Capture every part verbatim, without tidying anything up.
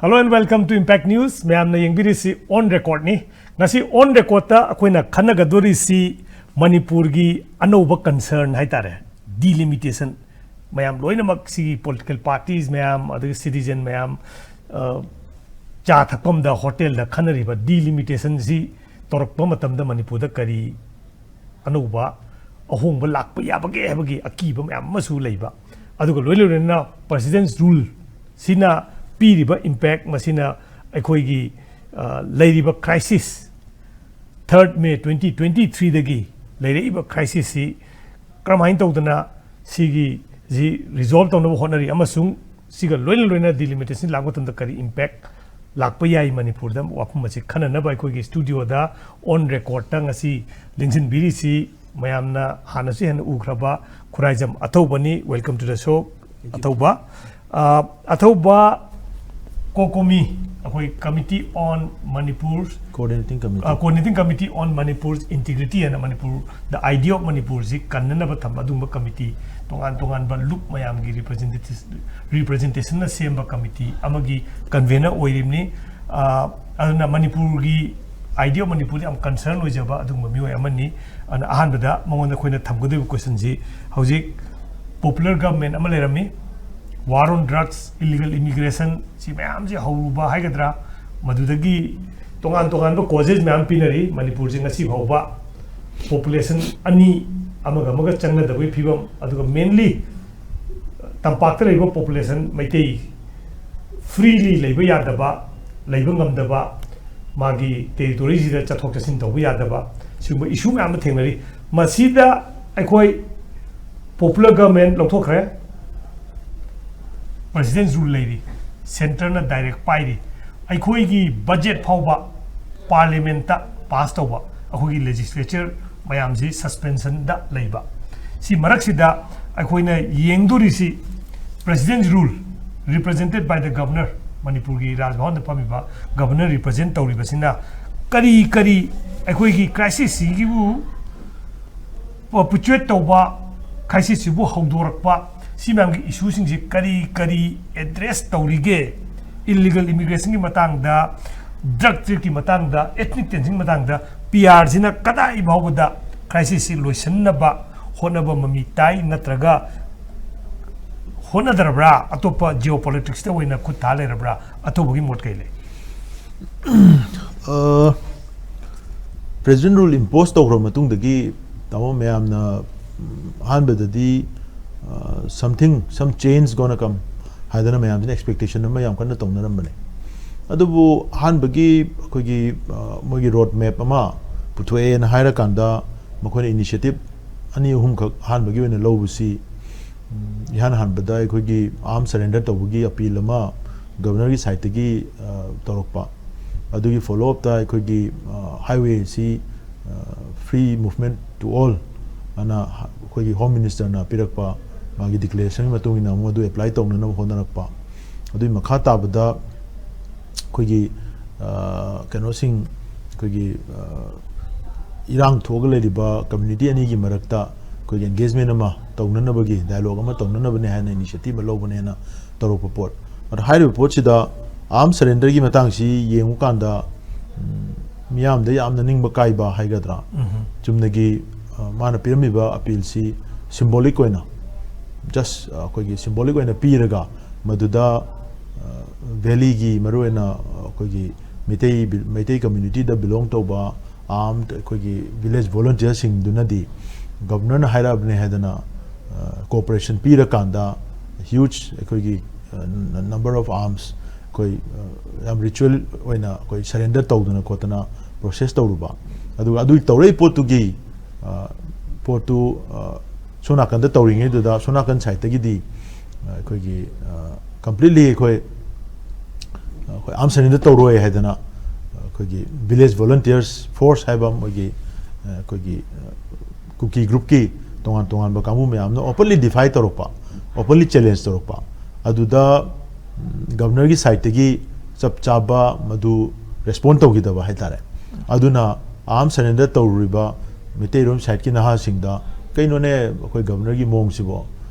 Hello and welcome to Impact News. ꯃꯌꯥꯝꯅ ꯌꯦꯡꯕꯤꯔꯤꯁꯤ On Recordꯅꯤ꯫ ꯉꯁꯤ On Recordꯇ ꯑꯩꯈꯣꯏꯅ ꯈꯟꯅꯒꯗꯣꯔꯤꯁꯤ ꯃꯅꯤꯄꯨꯔꯒꯤ ꯑꯅꯧꯕ concern ꯍꯥꯏꯇꯥꯔꯦ, delimitation꯫ ꯃꯌꯥꯝ ꯂꯣꯏꯅꯃꯛ, ꯁꯤꯒꯤ political parties ꯃꯌꯥꯝ, ꯑꯗꯒꯤ citizen ꯃꯌꯥꯝ, ꯑ, ꯆꯥ ꯊꯛꯐꯝꯗ, ꯍꯣꯇꯦꯜꯗ ꯈꯟꯅꯔꯤꯕ delimitationꯁꯤ ꯇꯧꯔꯛꯄ ꯃꯇꯝꯗ ꯃꯅꯤꯄꯨꯔꯗ ꯀꯔꯤ ꯑꯅꯧꯕ ꯑꯍꯣꯡꯕ ꯂꯥꯛꯄ ꯌꯥꯕꯒꯦ ꯍꯥꯏꯕꯒꯤ ꯑꯀꯤꯕ ꯃꯌꯥꯝ ꯑꯃꯁꯨ ꯂꯩꯕ꯫ ꯑꯗꯨꯒ ꯂꯣꯏ ꯂꯣꯏꯅꯅ President's Rule ꯁꯤꯅ ꯄꯤꯔꯤꯕ impact, ꯃꯁꯤꯅ ꯑꯩꯈꯣꯏꯒꯤ, ꯑ, ꯂꯩꯔꯤꯕ crisis, third May twenty twenty-threeꯗꯒꯤ ꯂꯩꯔꯛꯏꯕ crisisꯁꯤ ꯀꯔꯝꯍꯥꯏꯅ ꯇꯧꯗꯅ ꯁꯤꯒꯤ, ꯁꯤ resolve ꯇꯧꯅꯕ ꯍꯣꯠꯅꯔꯤ, ꯑꯃꯁꯨꯡ ꯁꯤꯒ ꯂꯣꯏꯅ ꯂꯣꯏꯅ delimitationꯁꯤ ꯂꯥꯛꯄ ꯃꯇꯝꯗ ꯀꯔꯤ impact ꯂꯥꯛꯄ ꯌꯥꯏ ꯃꯅꯤꯄꯨꯔꯗ, ꯋꯥꯐꯝ ꯑꯁꯤ ꯈꯟꯅꯅꯕ ꯑꯩꯈꯣꯏꯒꯤ studioꯗ On Recordꯇ ꯉꯁꯤ ꯂꯦꯡꯁꯤꯟꯕꯤꯔꯤꯁꯤ ꯃꯌꯥꯝꯅ ꯍꯥꯟꯅꯁꯨ ꯍꯦꯟꯅ ꯎꯈ꯭ꯔꯕ Khuraijam ꯑꯊꯧꯕꯅꯤ꯫ Welcome to the show, ꯑꯊꯧꯕ꯫ ꯑ, ꯑꯊꯧꯕ, COCOMI, ꯑꯩꯈꯣꯏ Committee on Manipur, Coordinating Committee꯫ ꯑ, Coordinating Committee on Manipur's Integrity ꯍꯥꯏꯅ ꯃꯅꯤꯄꯨꯔ, the idea of ꯃꯅꯤꯄꯨꯔꯁꯤ ꯀꯟꯅꯅꯕ ꯊꯝꯕ ꯑꯗꯨꯒꯨꯝꯕ committee, ꯇꯣꯉꯥꯟ ꯇꯣꯉꯥꯟꯕ ꯂꯨꯞ ꯃꯌꯥꯝꯒꯤ representative, representationꯅ ꯁꯦꯝꯕ committee ꯑꯃꯒꯤ convener ꯑꯣꯏꯔꯤꯕꯅꯤ꯫ ꯑ, ꯑꯗꯨꯅ ꯃꯅꯤꯄꯨꯔꯒꯤ idea of ꯃꯅꯤꯄꯨꯔꯗ ꯌꯥꯝ concern ꯑꯣꯏꯖꯕ ꯑꯗꯨꯒꯨꯝꯕ ꯃꯤꯑꯣꯏ ꯑꯃꯅꯤ꯫ ꯑꯗꯨꯅ ꯑꯍꯥꯟꯕꯗ ꯃꯉꯣꯟꯗ ꯑꯩꯈꯣꯏꯅ ꯊꯝꯒꯗꯧꯔꯤꯕ questionꯁꯤ, ꯍꯧꯖꯤꯛ popular government ꯑꯃ ꯂꯩꯔꯝꯃꯤ, war on drugs, illegal immigration, ꯁꯤ ꯃꯌꯥꯝꯁꯤ ꯍꯧꯔꯨꯕ ꯍꯥꯏꯒꯗ꯭ꯔꯥ, ꯃꯗꯨꯗꯒꯤ ꯇꯣꯉꯥꯟ ꯇꯣꯉꯥꯟꯕ causes ꯃꯌꯥꯝ ꯄꯤꯅꯔꯤ꯫ ꯃꯅꯤꯄꯨꯔꯁꯤ ꯉꯁꯤ ꯐꯥꯎꯕ population ꯑꯅꯤ ꯑꯃꯒ ꯑꯃꯒ ꯆꯪꯅꯗꯕꯒꯤ ꯐꯤꯕꯝ, ꯑꯗꯨꯒ mainly ꯇꯝꯄꯥꯛꯇ ꯂꯩꯕ population ꯃꯩꯇꯩ freely ꯂꯩꯕ ꯌꯥꯗꯕ, ꯂꯩꯕ ꯉꯝꯗꯕ, ꯃꯥꯒꯤ territoryꯁꯤꯗ ꯆꯠꯊꯣꯛ ꯆꯠꯁꯤꯟ ꯇꯧꯕ ꯌꯥꯗꯕ, ꯁꯤꯒꯨꯝꯕ issue ꯃꯌꯥꯝ ꯑꯃ ꯊꯦꯡꯅꯔꯤ꯫ ꯃꯁꯤꯗ ꯑꯩꯈꯣꯏ popular government ꯂꯧꯊꯣꯛꯈ꯭ꯔꯦ, President's Rule ꯂꯩꯔꯤ, centreꯅ direct ꯄꯥꯏꯔꯤ꯫ ꯑꯩꯈꯣꯏꯒꯤ budget ꯐꯥꯎꯕ parliamentꯇ pass ꯇꯧꯕ, ꯑꯩꯈꯣꯏꯒꯤ legislature ꯃꯌꯥꯝꯁꯤ suspensionꯗ ꯂꯩꯕ꯫ ꯁꯤ ꯃꯔꯛꯁꯤꯗ ꯑꯩꯈꯣꯏꯅ ꯌꯦꯡꯗꯣꯔꯤꯁꯤ President's Rule, represented by the governor, ꯃꯅꯤꯄꯨꯔꯒꯤ ꯔꯥꯖ ꯚꯕꯟꯗ ꯐꯝꯃꯤꯕ governor represent ꯇꯧꯔꯤꯕꯁꯤꯅ ꯀꯔꯤ ꯀꯔꯤ ꯑꯩꯈꯣꯏꯒꯤ crisisꯁꯤꯒꯤꯕꯨ perpetuate ꯇꯧꯕ, crisisꯁꯤꯕꯨ ꯍꯧꯗꯣꯔꯛꯄ, ꯁꯤ ꯃꯌꯥꯝꯒꯤ issueꯁꯤꯡꯁꯤ ꯀꯔꯤ ꯀꯔꯤ address ꯇꯧꯔꯤꯒꯦ? ꯏꯂꯤꯒꯦꯜ ꯏꯃꯤꯒ꯭ꯔꯦꯁꯟꯒꯤ ꯃꯇꯥꯡꯗ, ꯗ꯭ꯔꯒ ꯇ꯭ꯔꯦꯗꯀꯤ ꯃꯇꯥꯡꯗ, ꯑꯦꯊꯅꯤꯛ ꯇꯦꯟꯁꯟꯒꯤ ꯃꯇꯥꯡꯗ ꯄꯤ ꯑꯥꯔꯁꯤꯅ ꯀꯗꯥꯏ ꯐꯥꯎꯕꯗ ꯀ꯭ꯔꯥꯏꯁꯤꯁꯁꯤ ꯂꯣꯏꯁꯤꯟꯅꯕ ꯍꯣꯠꯅꯕ ꯃꯃꯤ ꯇꯥꯏ, ꯅꯠꯇ꯭ꯔꯒ ꯍꯣꯠꯅꯗ꯭ꯔꯕ꯭ꯔꯥ? ꯑꯇꯣꯞꯄ ꯖꯤꯑꯣ ꯄꯣꯂꯤꯇꯤꯛꯁꯇ ꯑꯣꯏꯅ ꯈꯨꯠ ꯊꯥ ꯂꯩꯔꯕ꯭ꯔꯥ? ꯑꯇꯣꯞꯄꯒꯤ ꯃꯣꯠ ꯀꯩ ꯂꯩ? ꯄ꯭ꯔꯦꯖꯤꯗꯦꯟ ꯔꯨꯜ ꯏꯝꯄꯣꯁ ꯇꯧꯈ꯭ꯔꯕ ꯃꯇꯨꯡꯗꯒꯤ, ꯇꯥꯃꯣ, ꯃꯌꯥꯝꯅ, ꯎꯝ, ꯑꯍꯥꯟꯕꯗꯗꯤ something, some change gonna come ꯍꯥꯏꯗꯅ ꯃꯌꯥꯝꯁꯤꯅ ꯑꯦꯛꯁꯄꯦꯛꯇꯦꯁꯟ ꯑꯃ ꯌꯥꯝ ꯀꯟꯅ ꯇꯧꯅꯔꯝꯕꯅꯦ꯫ ꯑꯗꯨꯕꯨ ꯑꯍꯥꯟꯕꯒꯤ ꯑꯩꯈꯣꯏꯒꯤ, ꯑ, ꯃꯣꯏꯒꯤ ꯔꯣꯗ ꯃꯦꯞ ꯑꯃ ꯄꯨꯊꯣꯛꯑꯦꯅ ꯍꯥꯏꯔꯀꯥꯟꯗ, ꯃꯈꯣꯏꯅ ꯏꯅꯤꯁꯤꯌꯦꯇꯤꯞ ꯑꯅꯤ ꯑꯍꯨꯝꯈꯛ ꯑꯍꯥꯟꯕꯒꯤ ꯑꯣꯏꯅ ꯂꯧꯕꯁꯤ, ꯎꯝ, ꯏꯍꯥꯟ ꯍꯥꯟꯕꯗ ꯑꯩꯈꯣꯏꯒꯤ ꯑꯥꯔꯝ ꯁꯔꯦꯟꯗꯔ ꯇꯧꯕꯒꯤ ꯑꯄꯤꯜ ꯑꯃ ꯒꯕꯔꯅꯔꯒꯤ ꯁꯥꯏꯠꯇꯒꯤ, ꯑ, ꯇꯧꯔꯛꯄ꯫ ꯑꯗꯨꯒꯤ ꯐꯣꯂꯣ ꯑꯞꯇ ꯑꯩꯈꯣꯏꯒꯤ, ꯑ, ꯍꯥꯏꯋꯦꯁꯤ, ꯑ, free movement to all ꯑꯅ ꯑꯩꯈꯣꯏꯒꯤ ꯍꯣꯝ ꯃꯤꯅꯤꯁꯇꯔꯅ ꯄꯤꯔꯛꯄ ꯃꯥꯒꯤ ꯗꯤꯀ꯭ꯂꯦꯔꯦꯁꯟꯒꯤ ꯃꯇꯨꯡ ꯏꯟꯅ ꯑꯃꯨꯛ ꯑꯗꯨ ꯑꯦꯄ꯭ꯂꯥꯏ ꯇꯧꯅꯅꯕ ꯍꯣꯠꯅꯔꯛꯄ꯫ ꯑꯗꯨꯒꯤ ꯃꯈꯥ ꯇꯥꯕꯗ ꯑꯩꯈꯣꯏꯒꯤ, ꯑ, ꯀꯩꯅꯣꯁꯤꯡ, ꯑꯩꯈꯣꯏꯒꯤ, ꯑ, ꯏꯔꯥꯡ ꯊꯣꯛꯑꯒ ꯂꯩꯔꯤꯕ ꯀꯝꯃ꯭ꯌꯨꯅꯤꯇꯤ ꯑꯅꯤꯒꯤ ꯃꯔꯛꯇ ꯑꯩꯈꯣꯏꯒꯤ ꯑꯦꯡꯒꯦꯖꯃꯦꯟ ꯑꯃ ꯇꯧꯅꯅꯕꯒꯤ, ꯗꯥꯏꯂꯣꯒ ꯑꯃ ꯇꯧꯅꯅꯕꯅꯦ ꯍꯥꯏꯅ ꯏꯅꯤꯁꯤꯌꯦꯇꯤꯚ ꯑꯃ ꯂꯧꯕꯅꯦꯅ ꯇꯧꯔꯛꯄ ꯄꯣꯠ꯫ ꯑꯗꯣ ꯍꯥꯏꯔꯤꯕ ꯄꯣꯠꯁꯤꯗ ꯑꯥꯔꯝ ꯁꯔꯦꯟꯗꯔꯒꯤ ꯃꯇꯥꯡꯁꯤ ꯌꯦꯡꯉꯨꯀꯥꯟꯗ, ꯎꯝ, ꯃꯤꯌꯥꯝꯗ ꯌꯥꯝꯅ ꯅꯤꯡꯕ ꯀꯥꯏꯕ ꯍꯥꯏꯒꯗ꯭ꯔꯥ, ꯆꯨꯝꯅꯒꯤ, ꯑ, ꯃꯥꯅ ꯄꯤꯔꯝꯃꯤꯕ ꯑꯄꯤꯜꯁꯤ ꯁꯤꯝꯕꯣꯂꯤꯛ ꯑꯣꯏꯅ, ꯖꯁ, ꯑ, ꯑꯩꯈꯣꯏꯒꯤ ꯁꯤꯝꯕꯣꯂꯤꯛ ꯑꯣꯏꯅ ꯄꯤꯔꯒ ꯃꯗꯨꯗ, ꯑ, ꯚꯦꯂꯤꯒꯤ ꯃꯔꯨꯑꯣꯏꯅ, ꯑ, ꯑꯩꯈꯣꯏꯒꯤ ꯃꯩꯇꯩ ꯕꯤ-, ꯃꯩꯇꯩ ꯀꯝꯃ꯭ꯌꯨꯅꯤꯇꯤꯗ ꯕꯤꯂꯣꯡ ꯇꯧꯕ ꯑꯥꯔꯝ ꯑꯩꯈꯣꯏꯒꯤ ꯚꯤꯂꯦꯖ ꯚꯣꯂꯨꯟꯇꯤꯌꯔꯁꯤꯡꯗꯨꯅꯗꯤ ꯒꯕꯔꯅꯔꯅ ꯍꯥꯏꯔꯛꯑꯕꯅꯦ ꯍꯥꯏꯗꯅ, ꯑ, ꯀꯣꯑꯣꯄꯔꯦꯁꯟ ꯄꯤꯔꯀꯥꯟꯗ ꯍ꯭ꯌꯨꯖ ꯑꯩꯈꯣꯏꯒꯤ, ꯑ, number of arms ꯑꯩꯈꯣꯏ, ꯑ, ꯌꯥꯝ ꯔꯤꯆꯨꯋꯦꯜ ꯑꯣꯏꯅ ꯑꯩꯈꯣꯏ ꯁꯔꯦꯟꯗꯔ ꯇꯧꯗꯅ ꯈꯣꯠꯇꯅ ꯄ꯭ꯔꯣꯁꯦꯁ ꯇꯧꯔꯨꯕ꯫ ꯑꯗꯨꯒ ꯑꯗꯨꯒꯤ ꯇꯧꯔꯛꯏ ꯄꯣꯠꯇꯨꯒꯤ, ꯑ, ꯄꯣꯠꯇꯨ, ꯑ, ꯁꯣꯝ ꯅꯥꯀꯟꯗ ꯇꯧꯔꯤꯉꯩꯗꯨꯗ ꯁꯣꯝ ꯅꯥꯀꯟ ꯁꯥꯏꯠꯇꯒꯤꯗꯤ, ꯑ, ꯑꯩꯈꯣꯏꯒꯤ, ꯑ, ꯀꯝꯄ꯭ꯂꯤꯠꯂꯤ ꯑꯩꯈꯣꯏ, ꯑ, ꯑꯩꯈꯣꯏ ꯑꯥꯔꯝ ꯁꯔꯦꯟꯗꯔ ꯇꯧꯔꯣꯏ ꯍꯥꯏꯗꯅ, ꯑ, ꯑꯩꯈꯣꯏꯒꯤ ꯚꯤꯂꯦꯖ ꯚꯣꯂꯨꯟꯇꯤꯌꯔꯁ ꯐꯣꯔꯁ ꯍꯥꯏꯕ ꯃꯣꯏꯒꯤ, ꯑ, ꯑꯩꯈꯣꯏꯒꯤ, ꯑ, ꯀꯨꯀꯤ ꯒ꯭ꯔꯨꯞꯀꯤ ꯇꯣꯉꯥꯟ ꯇꯣꯉꯥꯟꯕ ꯀꯥꯡꯕꯨ ꯃꯌꯥꯝꯅ ꯑꯣꯄꯟꯂꯤ ꯗꯤꯐꯥꯏ ꯇꯧꯔꯛꯄ, ꯑꯣꯄꯟꯂꯤ ꯆꯦꯂꯦꯟꯖ ꯇꯧꯔꯛꯄ꯫ ꯑꯗꯨꯗ, ꯎꯝ, ꯒꯕꯔꯅꯔꯒꯤ ꯁꯥꯏꯠꯇꯒꯤ ꯆꯞ ꯆꯥꯕ ꯃꯗꯨ ꯔꯦꯁꯄꯣꯟ ꯇꯧꯈꯤꯗꯕ ꯍꯥꯏꯇꯥꯔꯦ꯫ ꯑꯗꯨꯅ ꯑꯥꯔꯝ ꯁꯔꯦꯟꯗꯔ ꯇꯧꯔꯨꯔꯤꯕ ꯃꯩꯇꯩꯔꯣꯝ ꯁꯥꯏꯠꯀꯤ ꯅꯍꯥꯁꯤꯡꯗ, "ꯀꯩꯅꯣꯅꯦ ꯑꯩꯈꯣꯏ ꯒꯕꯔꯅꯔꯒꯤ ꯃꯑꯣꯡꯁꯤꯕꯣ?"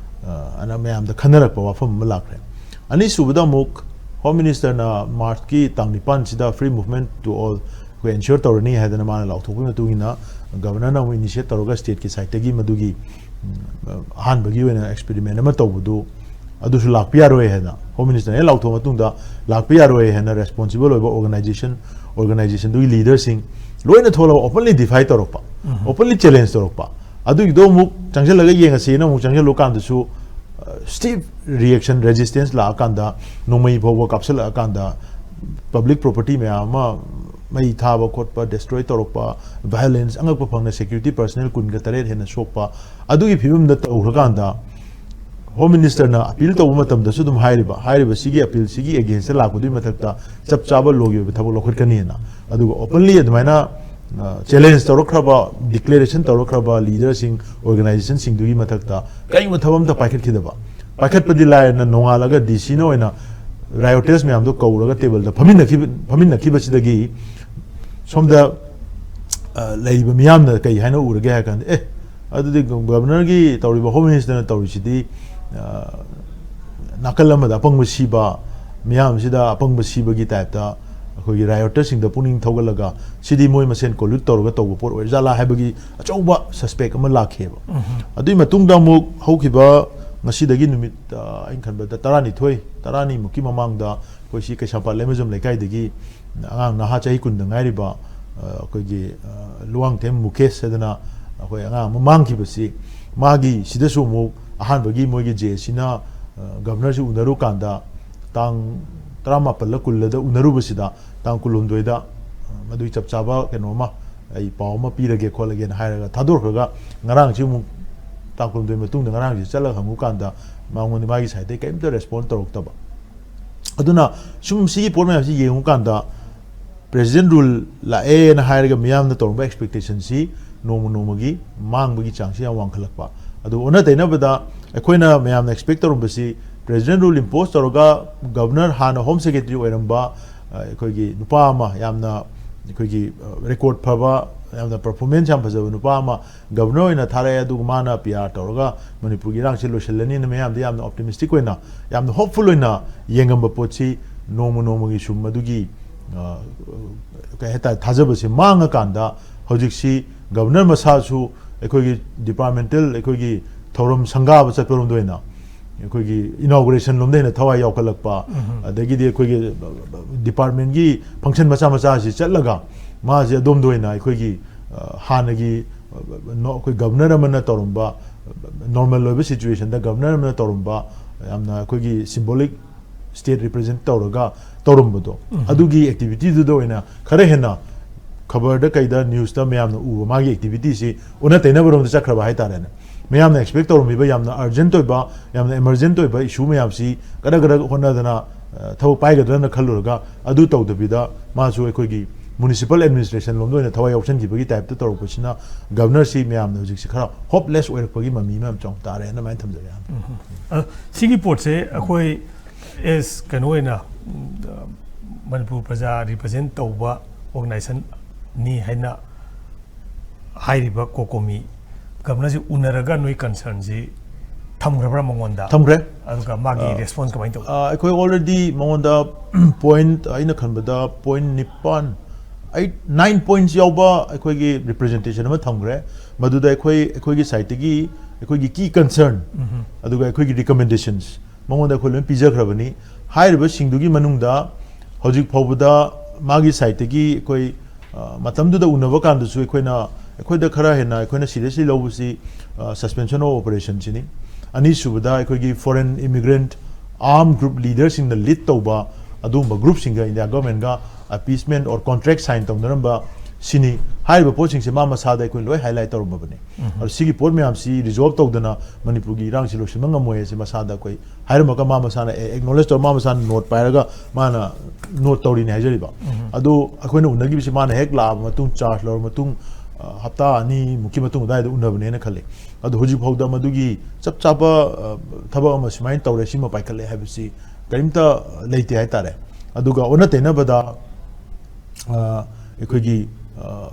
ꯑ, ꯑꯅ ꯃꯌꯥꯝꯗ ꯈꯟꯅꯔꯛꯄ ꯋꯥꯐꯝ ꯑꯃ ꯂꯥꯛꯈ꯭ꯔꯦ꯫ ꯑꯅꯤꯁꯨꯕꯗ ꯑꯃꯨꯛ Home Minister ꯅ March ꯀꯤ ꯇꯥꯡ ꯅꯤꯄꯥꯟꯁꯤꯗ free movement to all ꯑꯩꯈꯣꯏ ensure ꯇꯧꯔꯅꯤ ꯍꯥꯏꯗꯅ ꯃꯥꯅ ꯂꯥꯎꯊꯣꯛꯄꯒꯤ ꯃꯇꯨꯡ ꯏꯟꯅ, Governor ꯅ ꯑꯃꯨꯛ initiate ꯇꯧꯔꯒ state ꯀꯤ side ꯇꯒꯤ ꯃꯗꯨꯒꯤ, ꯎꯝ, ꯑꯍꯥꯟꯕꯒꯤ ꯑꯣꯏꯅ experiment ꯑꯃ ꯇꯧꯕꯗꯨ, ꯑꯗꯨꯁꯨ ꯂꯥꯛꯄ ꯌꯥꯔꯣꯏ ꯍꯥꯏꯅ, Home Minister ꯅ ꯍꯦꯛ ꯂꯥꯎꯊꯣꯛꯑ ꯃꯇꯨꯡꯗ ꯂꯥꯛꯄ ꯌꯥꯔꯣꯏ ꯍꯥꯏꯅ responsible ꯑꯣꯏꯕ organization, organization ꯗꯨꯒꯤ leader ꯁꯤꯡ ꯂꯣꯏꯅ ꯊꯣꯛꯂꯒ openly defy ꯇꯧꯔꯛꯄ, openly challenge ꯇꯧꯔꯛꯄ, ꯑꯗꯨꯒꯤꯗꯣ ꯑꯃꯨꯛ ꯆꯪꯁꯤꯜꯂꯒ ꯌꯦꯡꯉꯁꯦꯅ ꯑꯃꯨꯛ ꯆꯪꯁꯤꯜꯂꯨ ꯀꯥꯟꯗꯁꯨ, ꯑ, stiff reaction, resistance ꯂꯥꯛꯑꯀꯥꯟꯗ ꯅꯣꯡꯃꯩ ꯐꯥꯎꯕ ꯀꯥꯞꯁꯤꯜꯂꯛꯑꯀꯥꯟꯗ public property ꯃꯌꯥꯝ ꯑꯃ ꯃꯩ ꯊꯥꯕ ꯈꯣꯠꯄ, destroy ꯇꯧꯔꯛꯄ, violence ꯑꯉꯛꯄ ꯐꯪꯅ security personnel ꯀꯨꯟꯒ ꯇꯔꯦꯠ ꯍꯦꯟꯅ ꯁꯣꯛꯄ, ꯑꯗꯨꯒꯤ ꯐꯤꯕꯝꯗ ꯇꯧꯈ꯭ꯔꯀꯥꯟꯗ Home Minister ꯅ appeal ꯇꯧꯕ ꯃꯇꯝꯗꯁꯨ ꯑꯗꯨꯝ ꯍꯥꯏꯔꯤꯕ, ꯍꯥꯏꯔꯤꯕꯁꯤꯒꯤ appeal ꯁꯤꯒꯤ against ꯇ ꯂꯥꯛꯄꯗꯨꯒꯤ ꯃꯊꯛꯇ ꯆꯞ ꯆꯥꯕ law ꯒꯤ ꯑꯣꯏꯕ ꯊꯕꯛ ꯂꯧꯈꯠꯀꯅꯤꯅ꯫ ꯑꯗꯨꯒ openly ꯑꯗꯨꯃꯥꯏꯅ, ꯑ, challenge ꯇꯧꯔꯛꯈ꯭ꯔꯕ, declaration ꯇꯧꯔꯛꯈ꯭ꯔꯕ leader ꯁꯤꯡ, organization ꯁꯤꯡꯗꯨꯒꯤ ꯃꯊꯛꯇ ꯀꯔꯤꯒꯨꯝꯕ ꯊꯕꯛ ꯑꯝꯇ ꯄꯥꯏꯈꯠꯈꯤꯗꯕ, ꯄꯥꯏꯈꯠꯄꯗꯤ ꯂꯥꯏꯔꯅ ꯅꯣꯡꯉꯥꯜꯂꯒ D C ꯅ ꯑꯣꯏꯅ rioters ꯃꯌꯥꯝꯗꯣ ꯀꯧꯔꯒ table ꯗ ꯐꯝꯃꯤꯟꯅꯈꯤꯕ, ꯐꯝꯃꯤꯟꯅꯈꯤꯕꯁꯤꯗꯒꯤ ꯁꯣꯝꯗ, ꯑ, ꯂꯩꯔꯤꯕ ꯃꯤꯌꯥꯝꯅ ꯀꯩ ꯍꯥꯏꯅ ꯎꯔꯒꯦ ꯍꯥꯏ ꯀꯥꯟꯗ, "ꯑꯦ, ꯑꯗꯨꯗꯤ Governor ꯒꯤ ꯇꯧꯔꯤꯕ, Home Minister ꯅ ꯇꯧꯔꯤꯁꯤꯗꯤ, ꯑ, ꯅꯥꯀꯜ ꯑꯃꯗ ꯑꯄꯪꯕ ꯁꯤꯕ, ꯃꯤꯌꯥꯝꯁꯤꯗ ꯑꯄꯪꯕ ꯁꯤꯕꯒꯤ type ꯇ ꯑꯩꯈꯣꯏꯒꯤ rioters ꯁꯤꯡꯗ ꯄꯨꯛꯅꯤꯡ ꯊꯧꯒꯠꯂꯒ ꯁꯤꯗꯤ ꯃꯣꯏ ꯃꯁꯦꯟ collude ꯇꯧꯔꯒ ꯇꯧꯕ ꯄꯣꯠ ꯑꯣꯏꯔꯖꯥꯠꯂꯥ?" ꯍꯥꯏꯕꯒꯤ ꯑꯆꯧꯕ suspect ꯑꯃ ꯂꯥꯛꯈꯤꯑꯕ꯫ ꯑꯗꯨꯒꯤ ꯃꯇꯨꯡꯗ ꯑꯃꯨꯛ ꯍꯧꯈꯤꯕ ꯉꯁꯤꯗꯒꯤ ꯅꯨꯃꯤꯠ, ꯑ, ꯑꯩꯅ ꯈꯟꯕꯗ ꯇꯔꯥꯅꯤꯊꯣꯏ, ꯇꯔꯥꯅꯤꯃꯨꯛꯀꯤ ꯃꯃꯥꯡꯗ ꯑꯩꯈꯣꯏ ꯁꯤ ꯀꯩꯁꯥꯝꯄꯥꯠ ꯂꯩꯃꯖꯝ ꯂꯩꯀꯥꯏꯗꯒꯤ ꯑꯉꯥꯡ ꯅꯍꯥ ꯆꯍꯤ ꯀꯨꯟꯗ ꯉꯥꯏꯔꯤꯕ, ꯑ, ꯑꯩꯈꯣꯏꯒꯤ, ꯑ, ꯂꯨꯋꯥꯡꯊꯦꯝ ꯃꯨꯀꯦꯁ ꯍꯥꯏꯗꯅ ꯑꯩꯈꯣꯏ ꯑꯉꯥꯡ ꯑꯃ ꯃꯥꯡꯈꯤꯕꯁꯤ, ꯃꯥꯒꯤ ꯁꯤꯗꯁꯨ ꯑꯃꯨꯛ ꯑꯍꯥꯟꯕꯒꯤ ꯃꯣꯏꯒꯤ J A C ꯅ, ꯑ, Governor ꯁꯤ ꯎꯅꯔꯨꯀꯥꯟꯗ ꯇꯥꯡ ꯇꯔꯥꯃꯥꯄꯜꯂ ꯀꯨꯜꯂꯗ ꯎꯅꯔꯨꯕꯁꯤꯗ ꯇꯥꯡ ꯀꯨꯟꯍꯨꯝꯗꯣꯏꯗ, ꯑ, ꯃꯗꯨꯒꯤ ꯆꯞ ꯆꯥꯕ ꯀꯩꯅꯣ ꯑꯃ, ꯑꯩ ꯄꯥꯎ ꯑꯃ ꯄꯤꯔꯒꯦ ꯈꯣꯠꯂꯒꯦꯅ ꯍꯥꯏꯔꯒ ꯊꯥꯗꯣꯛꯈ꯭ꯔꯒ, ꯉꯔꯥꯡꯁꯤ ꯑꯃꯨꯛ ꯇꯥꯡ ꯀꯨꯟꯍꯨꯝꯗꯣꯏ ꯃꯇꯨꯡꯗ ꯉꯔꯥꯡꯁꯤ ꯆꯠꯂꯒ ꯍꯪꯉꯨꯀꯥꯟꯗ ꯃꯉꯣꯟꯗ ꯃꯥꯒꯤ side ꯇꯩ ꯀꯔꯤꯝꯇ respond ꯇꯧꯔꯛꯇꯕ꯫ ꯑꯗꯨꯅ ꯁꯨꯝ ꯁꯤꯒꯤ ꯄꯣꯠ ꯃꯌꯥꯝꯁꯤ ꯌꯦꯡꯉꯨꯀꯥꯟꯗ President rule ꯂꯥꯛꯑꯦꯅ ꯍꯥꯏꯔꯒ ꯃꯤꯌꯥꯝꯅ ꯇꯧꯔꯝꯕ expectation ꯁꯤ ꯅꯣꯡꯃ ꯅꯣꯡꯃꯒꯤ ꯃꯥꯡꯕꯒꯤ ꯆꯥꯡꯁꯤ ꯌꯥꯝ ꯋꯥꯡꯈꯠꯂꯛꯄ꯫ ꯑꯗꯨ ꯑꯣꯟꯅ ꯇꯩꯅꯕꯗ ꯑꯩꯈꯣꯏꯅ ꯃꯌꯥꯝꯅ expect ꯇꯧꯔꯝꯕꯁꯤ President rule impose ꯇꯧꯔꯒ Governor ꯍꯥꯟꯅ Home Secretary ꯑꯣꯏꯔꯝꯕ, ꯑ, ꯑꯩꯈꯣꯏꯒꯤ ꯅꯨꯄꯥ ꯑꯃ ꯌꯥꯝꯅ ꯑꯩꯈꯣꯏꯒꯤ, ꯑ, record ꯐꯕ, ꯌꯥꯝꯅ performance ꯌꯥꯝ ꯐꯖꯕ ꯅꯨꯄꯥ ꯑꯃ Governor ꯑꯣꯏꯅ ꯊꯥꯔꯛꯑꯦ, ꯑꯗꯨꯒ ꯃꯥꯅ P R ꯇꯧꯔꯒ ꯃꯅꯤꯄꯨꯔꯒꯤ ꯏꯔꯥꯡꯁꯤ ꯂꯣꯏꯁꯤꯜꯂꯅꯤꯅ ꯃꯌꯥꯝꯗ ꯌꯥꯝꯅ optimistic ꯑꯣꯏꯅ, ꯌꯥꯝꯅ hopeful ꯑꯣꯏꯅ ꯌꯦꯡꯉꯝꯕ ꯄꯣꯠꯁꯤ ꯅꯣꯡꯃ ꯅꯣꯡꯃꯒꯤ ꯁꯨꯝ ꯃꯗꯨꯒꯤ, ꯑ, ꯀꯩ ꯍꯥꯏꯇꯥꯔꯦ, ꯊꯥꯖꯕꯁꯦ ꯃꯥꯡꯉꯀꯥꯟꯗ ꯍꯧꯖꯤꯛꯁꯤ ꯒꯕꯔꯅꯔ ꯃꯁꯥꯁꯨ ꯑꯩꯈꯣꯏꯒꯤ ꯗꯤꯄꯥꯔꯠꯃꯦꯟꯇꯦꯜ, ꯑꯩꯈꯣꯏꯒꯤ ꯊꯧꯔꯝ ꯁꯪꯒꯥꯕ ꯆꯠꯄꯔꯣꯝꯗ ꯑꯣꯏꯅ, ꯑꯩꯈꯣꯏꯒꯤ ꯏꯅꯥꯎꯒꯨꯔꯦꯁꯟ ꯂꯣꯝꯗ ꯍꯦꯟꯅ ꯊꯋꯥꯏ ꯌꯥꯎꯈꯠꯂꯛꯄ, ꯑꯗꯒꯤꯗꯤ ꯑꯩꯈꯣꯏꯒꯤ ꯗꯤꯄꯥꯔꯠꯃꯦꯟꯒꯤ ꯐꯪꯁꯟ ꯃꯆꯥ ꯃꯆꯥꯁꯤ ꯆꯠꯂꯒ ꯃꯥꯁꯦ ꯑꯗꯣꯝꯗ ꯑꯣꯏꯅ ꯑꯩꯈꯣꯏꯒꯤ, ꯑ, ꯍꯥꯟꯅꯒꯤ, ꯑ, ꯅꯣ-, ꯑꯩꯈꯣꯏ ꯒꯕꯔꯅꯔ ꯑꯃꯅ ꯇꯧꯔꯝꯕ, ꯅꯣꯔꯃꯦꯜ ꯑꯣꯏꯕ ꯁꯤꯆꯨꯋꯦꯁꯟꯗ ꯒꯕꯔꯅꯔ ꯑꯃꯅ ꯇꯧꯔꯝꯕ, ꯌꯥꯝꯅ ꯑꯩꯈꯣꯏꯒꯤ ꯁꯤꯝꯕꯣꯂꯤꯛ ꯁ꯭ꯇꯦꯠ ꯔꯤꯄ꯭ꯔꯖꯦꯟ ꯇꯧꯔꯒ ꯇꯧꯔꯝꯕꯗꯣ, ꯑꯗꯨꯒꯤ ꯑꯦꯛꯇꯤꯚꯤꯇꯤꯗꯨꯗ ꯑꯣꯏꯅ ꯈꯔ ꯍꯦꯟꯅ ꯈꯕꯔꯗ ꯀꯩꯗ ꯅ꯭ꯌꯨꯁꯇ ꯃꯌꯥꯝꯅ ꯎꯕ ꯃꯥꯒꯤ ꯑꯦꯛꯇꯤꯚꯤꯇꯤꯁꯤ ꯑꯣꯟꯅ ꯇꯩꯅꯕꯔꯣꯝꯗ ꯆꯠꯈ꯭ꯔꯕ ꯍꯥꯏꯇꯥꯔꯦꯅꯦ꯫ ꯃꯌꯥꯝꯅ ꯑꯦꯛꯁꯄꯦꯛ ꯇꯧꯔꯝꯃꯤꯕ ꯌꯥꯝꯅ ꯑꯔꯖꯦꯟꯠ ꯑꯣꯏꯕ, ꯌꯥꯝꯅ ꯏꯃꯔꯖꯦꯟꯠ ꯑꯣꯏꯕ ꯏꯁꯨ ꯃꯌꯥꯝꯁꯤ ꯀꯗꯛ ꯀꯗꯛ ꯍꯣꯠꯅꯗꯅ, ꯑ, ꯊꯕꯛ ꯄꯥꯏꯒꯗ꯭ꯔꯅ ꯈꯜꯂꯨꯔꯒ ꯑꯗꯨ ꯇꯧꯗꯕꯤꯗ ꯃꯥꯁꯨ ꯑꯩꯈꯣꯏꯒꯤ ꯃ꯭ꯌꯨꯅꯤꯁꯤꯄꯥꯜ ꯑꯦꯗꯃꯤꯅꯤꯁꯇ꯭ꯔꯦꯁꯟ ꯂꯣꯝꯗ ꯑꯣꯏꯅ ꯊꯋꯥꯏ ꯌꯥꯎꯁꯟꯈꯤꯕꯒꯤ ꯇꯥꯏꯞꯇ ꯇꯧꯔꯛꯄꯁꯤꯅ ꯒꯕꯔꯅꯔꯁꯤ ꯃꯌꯥꯝꯅ ꯍꯧꯖꯤꯛꯁꯤ ꯈꯔ ꯍꯣꯞꯂꯦꯁ ꯑꯣꯏꯔꯛꯄꯒꯤ ꯃꯃꯤ ꯑꯃ ꯌꯥꯝ ꯆꯥꯎꯅ ꯇꯥꯔꯦ ꯍꯥꯏꯅ ꯑꯗꯨꯃꯥꯏꯅ ꯊꯝꯖꯒꯦ꯫ ꯎꯝ꯫ ꯑ, ꯁꯤꯒꯤ ꯄꯣꯠꯁꯦ ꯑꯩꯈꯣꯏ ꯑꯦꯁ ꯀꯩꯅꯣ ꯑꯣꯏꯅ, ꯎꯝ, ꯃꯅꯤꯄꯨꯔ ꯄ꯭ꯔꯖꯥ ꯔꯤꯄ꯭ꯔꯖꯦꯟ ꯇꯧꯕ ꯑꯣꯔꯒꯅꯥꯏꯖꯦꯁꯟꯅꯤ ꯍꯥꯏꯅ ꯍꯥꯏꯔꯤꯕ ꯀꯣꯀꯣꯃꯤ ꯒꯕꯔꯅꯔꯁꯤ ꯎꯅꯔꯒ ꯅꯣꯏ ꯀꯟꯁꯔꯟꯁꯤ ꯊꯝꯈ꯭ꯔꯕ꯭ꯔꯥ ꯃꯉꯣꯟꯗ? ꯊꯝꯈ꯭ꯔꯦ꯫ ꯑꯗꯨꯒ ꯃꯥꯒꯤ ꯑ, ꯔꯦꯁꯄꯣꯟꯁ ꯀꯃꯥꯏꯅ ꯇꯧꯏ? ꯑ, ꯑꯩꯈꯣꯏ ꯑꯣꯜꯔꯦꯗꯤ ꯃꯉꯣꯟꯗ ꯄꯣꯏꯟꯠ, ꯑꯩꯅ ꯈꯟꯕꯗ ꯄꯣꯏꯟꯠ ꯅꯤꯄꯥꯟ, ꯑꯩꯠ, ꯅꯥꯏꯟ ꯄꯣꯏꯟꯠꯁ ꯌꯥꯎꯕ ꯑꯩꯈꯣꯏꯒꯤ ꯔꯤꯄ꯭ꯔꯖꯦꯟꯇꯦꯁꯟ ꯑꯃ ꯊꯝꯈ꯭ꯔꯦ꯫ ꯃꯗꯨꯗ ꯑꯩꯈꯣꯏ, ꯑꯩꯈꯣꯏꯒꯤ ꯁꯥꯏꯠꯇꯒꯤ ꯑꯩꯈꯣꯏꯒꯤ ꯀꯤ ꯀꯟꯁꯔꯟ, ꯎꯝꯍꯨꯝ꯫ ꯑꯗꯨꯒ ꯑꯩꯈꯣꯏꯒꯤ ꯔꯤꯀꯃꯦꯟꯗꯦꯁꯟꯁ ꯃꯉꯣꯟꯗ ꯑꯩꯈꯣꯏ ꯂꯣꯏꯅ ꯄꯤꯖꯈ꯭ꯔꯕꯅꯤ꯫ ꯍꯥꯏꯔꯤꯕꯁꯤꯡꯗꯨꯒꯤ ꯃꯅꯨꯡꯗ ꯍꯧꯖꯤꯛ ꯐꯥꯎꯕꯗ ꯃꯥꯒꯤ ꯁꯥꯏꯠꯇꯒꯤ ꯑꯩꯈꯣꯏ, ꯑ, ꯃꯇꯝꯗꯨꯗ ꯎꯅꯕ ꯀꯥꯟꯗꯁꯨ ꯑꯩꯈꯣꯏꯅ, ꯑꯩꯈꯣꯏꯗ ꯈꯔ ꯍꯦꯟꯅ ꯑꯩꯈꯣꯏꯅ ꯁꯤꯔꯤꯌꯁꯂꯤ ꯂꯧꯕꯁꯤ, ꯑ, suspension of operation ꯁꯤꯅꯤ꯫ ꯑꯅꯤꯁꯨꯕꯗ ꯑꯩꯈꯣꯏꯒꯤ ꯐꯣꯔꯦꯟ ꯏꯃꯤꯒ꯭ꯔꯦꯟꯠ ꯑꯥꯔꯝ ꯒ꯭ꯔꯨꯞ ꯂꯤꯗꯔꯁꯤꯡꯅ ꯂꯤꯗ ꯇꯧꯕ ꯑꯗꯨꯒꯨꯝꯕ ꯒ꯭ꯔꯨꯞꯁꯤꯡꯒ ꯏꯟꯗꯤꯌꯥ ꯒꯚꯔꯟꯃꯦꯟꯠꯒ ꯑꯄꯤꯁꯃꯦꯟꯠ ꯑꯣꯔ ꯀꯣꯟꯇ꯭ꯔꯦꯛ ꯁꯥꯏꯟ ꯇꯧꯅꯔꯝꯕ ꯁꯤꯅꯤ꯫ ꯍꯥꯏꯔꯤꯕ ꯄꯣꯠꯁꯤꯡꯁꯦ ꯃꯥ ꯃꯁꯥꯗ ꯑꯩꯈꯣꯏ ꯂꯣꯏ ꯍꯥꯏꯂꯥꯏꯠ ꯇꯧꯔꯝꯃꯕꯅꯤ꯫ ꯎꯝ꯫ ꯑꯗꯣ ꯁꯤꯒꯤ ꯄꯣꯠ ꯃꯌꯥꯝꯁꯤ ꯔꯤꯖꯣꯜꯕ ꯇꯧꯗꯅ ꯃꯅꯤꯄꯨꯔꯒꯤ ꯏꯔꯥꯡꯁꯤ ꯂꯣꯏꯁꯤꯟꯕ ꯉꯝꯃꯣꯏ ꯍꯥꯏꯁꯦ ꯃꯁꯥꯗ ꯑꯩꯈꯣꯏ ꯍꯥꯏꯔꯝꯃꯒ ꯃꯥ ꯃꯁꯥꯅ ꯑꯦꯛꯅꯣꯂꯦꯖ ꯇꯧꯔ ꯃꯥ ꯃꯁꯥꯅ ꯅꯣꯠ ꯄꯥꯏꯔꯒ ꯃꯥꯅ ꯅꯣꯠ ꯇꯧꯔꯤꯅꯦ ꯍꯥꯏꯖꯔꯤꯕ꯫ ꯎꯝ꯫ ꯑꯗꯣ ꯑꯩꯈꯣꯏꯅ ꯎꯅꯈꯤꯕꯁꯤ ꯃꯥꯅ ꯍꯦꯛ ꯂꯥꯛꯑꯕ ꯃꯇꯨꯡ, ꯆꯥꯔꯖ ꯂꯧꯔꯕ ꯃꯇꯨꯡ, ꯑ, ꯍꯞꯇꯥ ꯑꯅꯤꯃꯨꯛꯀꯤ ꯃꯇꯨꯡ ꯑꯗꯨꯋꯥꯏꯗ ꯎꯅꯕꯅꯦꯅ ꯈꯜꯂꯤ꯫ ꯑꯗꯣ ꯍꯧꯖꯤꯛ ꯐꯥꯎꯗ ꯃꯗꯨꯒꯤ ꯆꯞ ꯆꯥꯕ, ꯑ, ꯊꯕꯛ ꯑꯃ ꯁꯨꯃꯥꯏꯅ ꯇꯧꯔꯦ, ꯁꯤꯃ ꯄꯥꯏꯈꯠꯂꯦ ꯍꯥꯏꯕꯁꯤ ꯀꯔꯤꯝꯇ ꯂꯩꯇꯦ ꯍꯥꯏꯇꯥꯔꯦ꯫ ꯑꯗꯨꯒ ꯑꯣꯟꯅ ꯇꯩꯅꯕꯗ, ꯑ, ꯑꯩꯈꯣꯏꯒꯤ, ꯑ,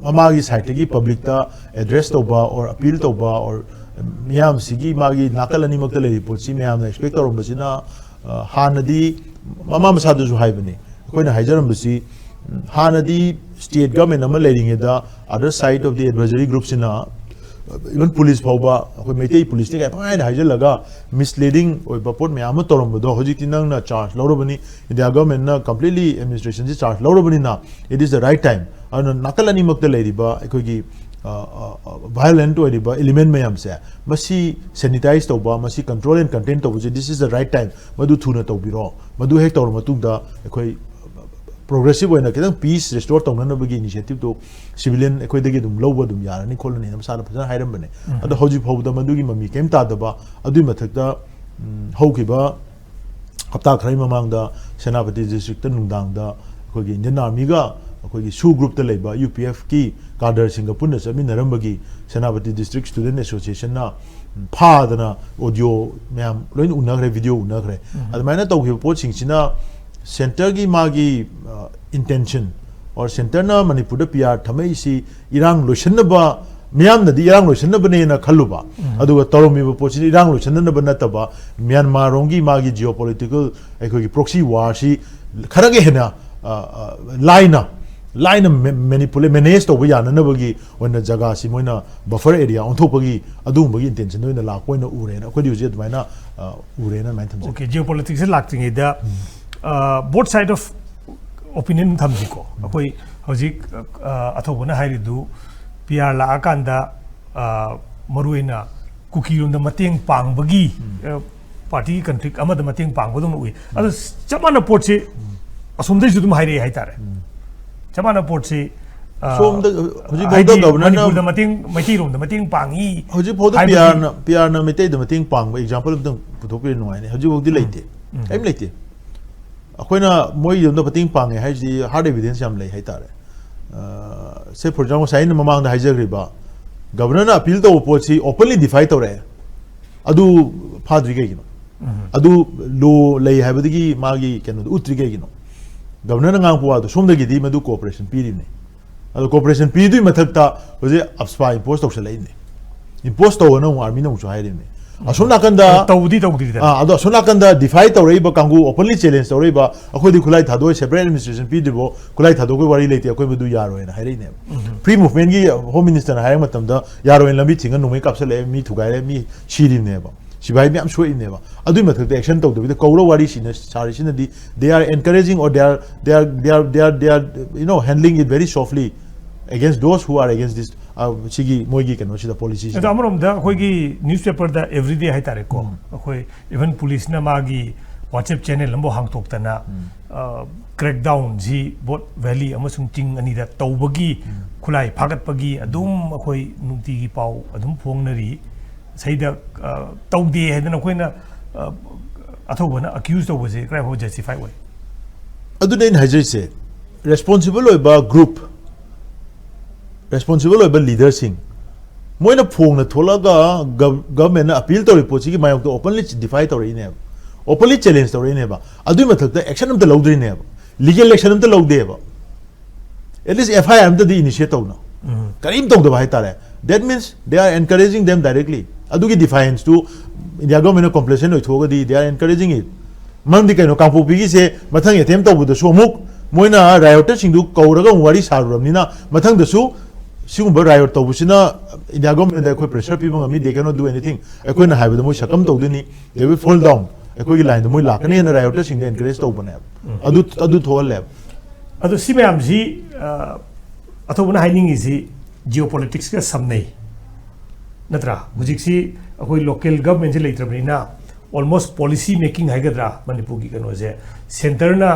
ꯃꯃꯥꯒꯤ ꯁꯥꯏꯠꯇꯒꯤ ꯄꯕ꯭ꯂꯤꯛꯇ ꯑꯦꯗ꯭ꯔꯦꯁ ꯇꯧꯕ ꯑꯣꯔ ꯑꯄꯤꯜ ꯇꯧꯕ ꯑꯣꯔ ꯃꯤꯌꯥꯝꯁꯤꯒꯤ ꯃꯥꯒꯤ ꯅꯥꯀꯜ ꯑꯅꯤꯃꯛꯇ ꯂꯩꯔꯤꯕ ꯄꯣꯠꯁꯤ ꯃꯌꯥꯝꯅ ꯑꯦꯛꯁꯄꯦꯛ ꯇꯧꯔꯝꯕꯁꯤꯅ, ꯑ, ꯍꯥꯟꯅꯗꯤ ꯃꯃꯥ ꯃꯁꯥꯗꯁꯨ ꯍꯥꯏꯕꯅꯤ꯫ ꯑꯩꯈꯣꯏꯅ ꯍꯥꯏꯖꯔꯝꯕꯁꯤ, ꯎꯝ, ꯍꯥꯟꯅꯗꯤ state government ꯑꯃ ꯂꯩꯔꯤꯉꯩꯗ other side of the adversary group ꯁꯤꯅ, even police ꯐꯥꯎꯕ, ꯑꯩꯈꯣꯏ ꯃꯩꯇꯩ police ꯅꯤ ꯀꯥꯏ ꯄꯪꯍꯥꯏꯗ ꯍꯥꯏꯖꯤꯜꯂꯒ misleading ꯑꯣꯏꯕ ꯄꯣꯠ ꯃꯌꯥꯝ ꯑꯃ ꯇꯧꯔꯝꯕꯗꯣ, ꯍꯧꯖꯤꯛꯇꯤ ꯅꯪꯅ charge ꯂꯧꯔꯕꯅꯤ, India government ꯅ completely administration ꯁꯤ charge ꯂꯧꯔꯕꯅꯤꯅ, it is the right time꯫ ꯑꯗꯨꯅ ꯅꯥꯀꯜ ꯑꯅꯤꯃꯛꯇ ꯂꯩꯔꯤꯕ ꯑꯩꯈꯣꯏꯒꯤ, ꯑ, ꯑ, ꯑ, violent ꯑꯣꯏꯔꯤꯕ element ꯃꯌꯥꯝꯁꯦ, ꯃꯁꯤ sanitize ꯇꯧꯕ, ꯃꯁꯤ control and contain ꯇꯧꯕꯁꯦ, this is the right time꯫ ꯃꯗꯨ ꯊꯨꯅ ꯇꯧꯕꯤꯔꯣ꯫ ꯃꯗꯨ ꯍꯦꯛ ꯇꯧꯔ ꯃꯇꯨꯡꯗ ꯑꯩꯈꯣꯏ progressive ꯑꯣꯏꯅ ꯈꯤꯇꯪ peace restore ꯇꯧꯅꯅꯕꯒꯤ initiative two civilian ꯑꯩꯈꯣꯏꯗꯒꯤ ꯑꯗꯨꯝ ꯂꯧꯕ ꯑꯗꯨꯝ ꯌꯥꯔꯅꯤ ꯈꯣꯠꯂꯅꯤꯅ ꯃꯁꯥꯅ ꯐꯖꯅ ꯍꯥꯏꯔꯝꯕꯅꯦ꯫ ꯎꯝ꯫ ꯑꯗꯣ ꯍꯧꯖꯤꯛ ꯐꯥꯎꯕꯗ ꯃꯗꯨꯒꯤ ꯃꯃꯤ ꯀꯔꯤꯝ ꯇꯥꯗꯕ, ꯑꯗꯨꯒꯤ ꯃꯊꯛꯇ, ꯎꯝ, ꯍꯧꯈꯤꯕ ꯍꯞꯇꯥ ꯈꯔꯒꯤ ꯃꯃꯥꯡꯗ ꯁꯦꯅꯥꯄꯇꯤ district ꯇ ꯅꯨꯡꯗꯥꯡꯗ ꯑꯩꯈꯣꯏꯒꯤ Indian Army ꯒ ꯑꯩꯈꯣꯏꯒꯤ SoO group ꯇ ꯂꯩꯕ U P F ꯀꯤ cadre ꯁꯤꯡꯒ ꯄꯨꯟꯅ ꯆꯠꯃꯤꯟꯅꯔꯝꯕꯒꯤ ꯁꯦꯅꯥꯄꯇꯤ District Student Association ꯅ ꯐꯥꯗꯅ audio ꯃꯌꯥꯝ ꯂꯣꯏꯅ ꯎꯅꯈ꯭ꯔꯦ, video ꯎꯅꯈ꯭ꯔꯦ꯫ ꯎꯝ꯫ ꯑꯗꯨꯃꯥꯏꯅ ꯇꯧꯈꯤꯕ ꯄꯣꯠꯁꯤꯡꯁꯤꯅ centre ꯒꯤ ꯃꯥꯒꯤ, ꯑ, intention, or centre ꯅ ꯃꯅꯤꯄꯨꯔꯗ P R ꯊꯝꯃꯛꯏꯁꯤ ꯏꯔꯥꯡ ꯂꯣꯏꯁꯤꯟꯅꯕ, ꯃꯤꯌꯥꯝꯅꯗꯤ ꯏꯔꯥꯡ ꯂꯣꯏꯁꯤꯟꯅꯕꯅꯦꯅ ꯈꯜꯂꯨꯕ, ꯎꯝ꯫ ꯑꯗꯨꯒ ꯇꯧꯔꯝꯃꯤꯕ ꯄꯣꯠꯁꯤꯅ ꯏꯔꯥꯡ ꯂꯣꯏꯁꯤꯟꯅꯅꯕ ꯅꯠꯇꯕ, ꯃ꯭ꯌꯥꯟꯃꯥꯔ ꯔꯣꯝꯒꯤ ꯃꯥꯒꯤ geopolitical ꯑꯩꯈꯣꯏꯒꯤ proxy war ꯁꯤ ꯈꯔꯒ ꯍꯦꯟꯅ, ꯑ, ꯑ, ꯂꯥꯏꯅ, ꯂꯥꯏꯅ ma-, manipulate, manage ꯇꯧꯕ ꯌꯥꯅꯅꯕꯒꯤ ꯑꯣꯏꯅ ꯖꯒꯥꯁꯤ ꯃꯣꯏꯅ buffer area ꯑꯣꯟꯊꯣꯛꯄꯒꯤ ꯑꯗꯨꯒꯨꯝꯕꯒꯤ intention ꯗ ꯑꯣꯏꯅ ꯂꯥꯛꯄ ꯑꯣꯏꯅ ꯎꯔꯦꯅ ꯑꯩꯈꯣꯏꯗꯤ ꯍꯧꯖꯤꯛ ꯑꯗꯨꯃꯥꯏꯅ, ꯑ, ꯎꯔꯦꯅ ꯑꯗꯨꯃꯥꯏꯅ ꯊꯝꯖꯒꯦ꯫ Okay, geopolitics ꯁꯦ ꯂꯥꯛꯇ꯭ꯔꯤꯉꯩꯗ, ꯎꯝ꯫ ꯑ, both side of opinion ꯊꯝꯁꯤꯀꯣ꯫ ꯎꯝ꯫ ꯑꯩꯈꯣꯏ ꯍꯧꯖꯤꯛ, ꯑ, ꯑꯊꯧꯕꯅ ꯍꯥꯏꯔꯤꯗꯨ P R ꯂꯥꯛꯑꯀꯥꯟꯗ, ꯑ, ꯃꯔꯨꯑꯣꯏꯅ ꯀꯨꯀꯤꯔꯣꯝꯗ ꯃꯇꯦꯡ ꯄꯥꯡꯕꯒꯤ, ꯎꯝ꯫ ꯑ, party ꯒꯤ conflict ꯑꯃꯗ ꯃꯇꯦꯡ ꯄꯥꯡꯕꯗꯧꯅ ꯎꯏ꯫ ꯑꯗꯣ ꯆꯞ ꯃꯥꯟꯅꯕ ꯄꯣꯠꯁꯤ ꯎꯝ꯫ ꯑꯁꯣꯝꯗꯩꯁꯨ ꯑꯗꯨꯝ ꯍꯥꯏꯔꯛꯑꯦ ꯍꯥꯏꯇꯥꯔꯦ꯫ ꯎꯝ꯫ ꯆꯞ ꯃꯥꯟꯅꯕ ꯄꯣꯠꯁꯤ, ꯑ, ꯁꯣꯝꯗ ꯍꯧꯖꯤꯛ ꯍꯥꯏꯗꯤ ꯐꯥꯎꯗ governor ꯅ ꯃꯅꯤꯄꯨꯔꯗ ꯃꯇꯦꯡ, ꯃꯩꯇꯩꯔꯣꯝꯗ ꯃꯇꯦꯡ ꯄꯥꯡꯉꯤ ꯍꯧꯖꯤꯛ ꯐꯥꯎꯗ ꯍꯥꯏꯕꯒꯤ P R ꯅ, P R ꯅ ꯃꯩꯇꯩꯗ ꯃꯇꯦꯡ ꯄꯥꯡꯕ example ꯑꯝꯇꯪ ꯄꯨꯊꯣꯛꯄꯤꯔ ꯅꯨꯡꯉꯥꯏꯅꯤ꯫ ꯍꯧꯖꯤꯛ ꯐꯥꯎꯗꯤ ꯎꯝ꯫ ꯂꯩꯇꯦ꯫ ꯎꯝ꯫ ꯀꯔꯤꯝ ꯂꯩꯇꯦ꯫ ꯑꯩꯈꯣꯏꯅ ꯃꯣꯏꯒꯤꯗꯣꯝꯗ ꯃꯇꯦꯡ ꯄꯥꯡꯉꯦ ꯍꯥꯏꯁꯤ hard evidence ꯌꯥꯝ ꯂꯩ ꯍꯥꯏꯇꯥꯔꯦ꯫ ꯑ, say for example, ꯉꯁꯥꯏ ꯑꯩꯅ ꯃꯃꯥꯡꯗ ꯍꯥꯏꯖꯈ꯭ꯔꯤꯕ, governor ꯅ appeal ꯇꯧꯕ ꯄꯣꯠꯁꯤ openly defy ꯇꯧꯔꯛꯑꯦ꯫ ꯑꯗꯨ ꯐꯥꯗ꯭ꯔꯤ ꯀꯩꯒꯤꯅꯣ? ꯎꯝ꯫ ꯑꯗꯨ law ꯂꯩ ꯍꯥꯏꯕꯗꯒꯤ ꯃꯥꯒꯤ ꯀꯩꯅꯣꯗꯣ ꯎꯠꯇ꯭ꯔꯤ ꯀꯩꯒꯤꯅꯣ? Governor ꯅ ꯉꯥꯡꯕ ꯋꯥꯗꯣ ꯁꯣꯝꯗꯒꯤꯗꯤ ꯃꯗꯨ cooperation ꯄꯤꯔꯤꯕꯅꯤ꯫ ꯑꯗꯣ cooperation ꯄꯤꯗꯨꯏ ꯃꯊꯛꯇ ꯍꯧꯖꯤꯛ AFSPA impose ꯇꯧꯁꯜꯂꯛꯏꯕꯅꯤ꯫ Impose ꯇꯧꯑꯣꯅ ꯑꯃꯨꯛ army ꯅ ꯑꯃꯨꯛꯁꯨ ꯍꯥꯏꯔꯤꯕꯅꯤ꯫ ꯑꯁꯣꯝ ꯅꯥꯀꯟꯗ ꯇꯧꯕꯗꯤ ꯇꯧꯗ꯭ꯔꯤꯗꯅ꯫ ꯑꯥ, ꯑꯗꯣ ꯑꯁꯣꯝ ꯅꯥꯀꯟꯗ defy ꯇꯧꯔꯛꯏꯕ ꯀꯥꯡꯕꯨ, openly challenge ꯇꯧꯔꯛꯏꯕ, "ꯑꯩꯈꯣꯏꯗꯤ ꯈꯨꯠꯂꯥꯏ ꯊꯥꯗꯣꯛꯑꯣꯏ, separate administration ꯄꯤꯗ꯭ꯔꯤꯕꯣ ꯈꯨꯠꯂꯥꯏ ꯊꯥꯗꯣꯛꯄꯒꯤ ꯋꯥꯔꯤ ꯂꯩꯇꯦ, ꯑꯩꯈꯣꯏ ꯃꯗꯨ ꯌꯥꯔꯣꯏꯅ" ꯍꯥꯏꯔꯛꯏꯅꯦꯕ꯫ Free movementꯀꯤ Home Ministerꯅ ꯍꯥꯏꯔꯛꯄ ꯃꯇꯝꯗ, "ꯌꯥꯔꯣꯏꯅ ꯂꯝꯕꯤ ꯊꯤꯡꯉ ꯅꯣꯡꯃꯩ ꯀꯥꯞꯁꯤꯜꯂꯛꯑꯦ, ꯃꯤ ꯊꯨꯒꯥꯏꯔꯦ, ꯃꯤ ꯁꯤꯔꯤꯕꯅꯦꯕ, ꯁꯤꯐꯥꯏ ꯃꯌꯥꯝ ꯁꯣꯛꯏꯅꯦꯕ, ꯑꯗꯨꯏ ꯃꯊꯛꯇ action ꯇꯧꯗꯕꯤꯗ ꯀꯧꯔ ꯋꯥꯔꯤ ꯁꯤꯅ ꯁꯥꯔꯤꯁꯤꯅꯗꯤ, they are encouraging or they are, they are, they are, they are, they are, you know, handling it very softly against those who are against this, uh, ꯁꯤꯒꯤ ꯃꯣꯏꯒꯤ ꯀꯩꯅꯣꯁꯤꯗ, policyꯁꯤꯗ꯫ ꯑꯗꯣ ꯑꯃꯔꯣꯝꯗ ꯑꯩꯈꯣꯏꯒꯤ newspaperꯗ everyday ꯍꯥꯏꯇꯥꯔꯦꯀꯣ, ꯑꯩꯈꯣꯏ even policeꯅ ꯃꯥꯒꯤ WhatsApp channel ꯑꯃꯐꯥꯎ ꯍꯥꯡꯇꯣꯛꯇꯅ, crackdownꯁꯤ ꯕꯣꯠ valley ꯑꯃꯁꯨꯡ ꯆꯤꯡ ꯑꯅꯤꯗ ꯇꯧꯕꯒꯤ ꯈꯨꯠꯂꯥꯏ ꯐꯥꯒꯠꯄꯒꯤ ꯑꯗꯨꯝ ꯑꯩꯈꯣꯏ ꯅꯨꯡꯇꯤꯒꯤ ꯄꯥꯎ ꯑꯗꯨꯝ ꯐꯣꯡꯅꯔꯤ꯫ ꯁꯤꯗ, ꯑ, ꯇꯧꯗꯦ ꯍꯥꯏꯗꯅ ꯑꯩꯈꯣꯏꯅ, ꯑ, ꯑꯊꯧꯕꯅ accuse ꯇꯧꯕꯁꯦ ꯀꯗꯥꯏꯐꯥꯎ justify ꯑꯣꯏ? ꯑꯗꯨꯅꯦ ꯑꯩꯅ ꯍꯥꯏꯖꯔꯤꯁꯦ, responsible ꯑꯣꯏꯕ group, responsible ꯑꯣꯏꯕ leaderꯁꯤꯡ, ꯃꯣꯏꯅ ꯐꯣꯡꯅ ꯊꯣꯛꯂꯒ gov- governmentꯅ appeal ꯇꯧꯔꯤ ꯄꯣꯠꯁꯤꯒꯤ ꯃꯥꯌꯣꯛꯇ openly defy ꯇꯧꯔꯛꯏꯅꯦꯕ, openly challenge ꯇꯧꯔꯛꯏꯅꯦꯕ꯫ ꯑꯗꯨꯒꯤ ꯃꯊꯛꯇ action ꯑꯝꯇ ꯂꯧꯗ꯭ꯔꯤꯅꯦꯕ, legal action ꯑꯝꯇ ꯂꯧꯗꯦꯕ, at least FIR ꯑꯝꯇꯗꯤ initiate ꯇꯧꯅ꯫ ꯀꯔꯤꯝ ꯇꯧꯗꯕ ꯍꯥꯏꯇꯥꯔꯦ꯫ That means they are encouraging them directly. ꯑꯗꯨꯒꯤ defianceꯇꯨ India governmentꯅ complacent ꯑꯣꯏꯊꯣꯛꯑꯒꯗꯤ they are encouraging it. ꯃꯔꯝꯗꯤ ꯀꯩꯅꯣ, ꯀꯥꯡꯄꯣꯛꯄꯤꯒꯤꯁꯦ ꯃꯊꯪ attempt ꯇꯧꯕꯗꯁꯨ ꯑꯃꯨꯛ ꯃꯣꯏꯅ rioterꯁꯤꯡꯗꯨ ꯀꯧꯔꯒ ꯑꯃꯨꯛ ꯋꯥꯔꯤ ꯁꯥꯔꯨꯔꯕꯅꯤꯅ, ꯃꯊꯪꯗꯁꯨ ꯁꯤꯒꯨꯝꯕ riot ꯇꯧꯕꯁꯤꯅ India governmentꯗ ꯑꯩꯈꯣꯏ pressure ꯄꯤꯕ ꯉꯝꯃꯤ, they cannot do anything, ꯑꯩꯈꯣꯏꯅ ꯍꯥꯏꯕꯗ ꯃꯣꯏ succumb ꯇꯧꯗꯣꯏꯅꯤ, they will fall down, ꯑꯩꯈꯣꯏꯒꯤ lineꯗ ꯃꯣꯏ ꯂꯥꯛꯀꯅꯤ ꯍꯥꯏꯅ rioterꯁꯤꯡꯗ encourage ꯇꯧꯕꯅꯦꯕ꯫ ꯑꯗꯨ ꯑꯗꯨ ꯊꯣꯛꯍꯜꯂꯦꯕ꯫ ꯑꯗꯣ ꯁꯤ ꯃꯌꯥꯝꯁꯤ, ꯑ, ꯑꯊꯧꯕꯅ ꯍꯥꯏꯅꯤꯡꯉꯤꯁꯤ geopoliticsꯀ ꯁꯝꯅꯩ, ꯅꯠꯇ꯭ꯔꯥ? ꯍꯧꯖꯤꯛꯁꯤ ꯑꯩꯈꯣꯏ local governmentꯁꯤ ꯂꯩꯇ꯭ꯔꯕꯅꯤꯅ almost policy making ꯍꯥꯏꯒꯗ꯭ꯔꯥ, ꯃꯅꯤꯄꯨꯔꯒꯤ ꯀꯩꯅꯣꯁꯦ centreꯅ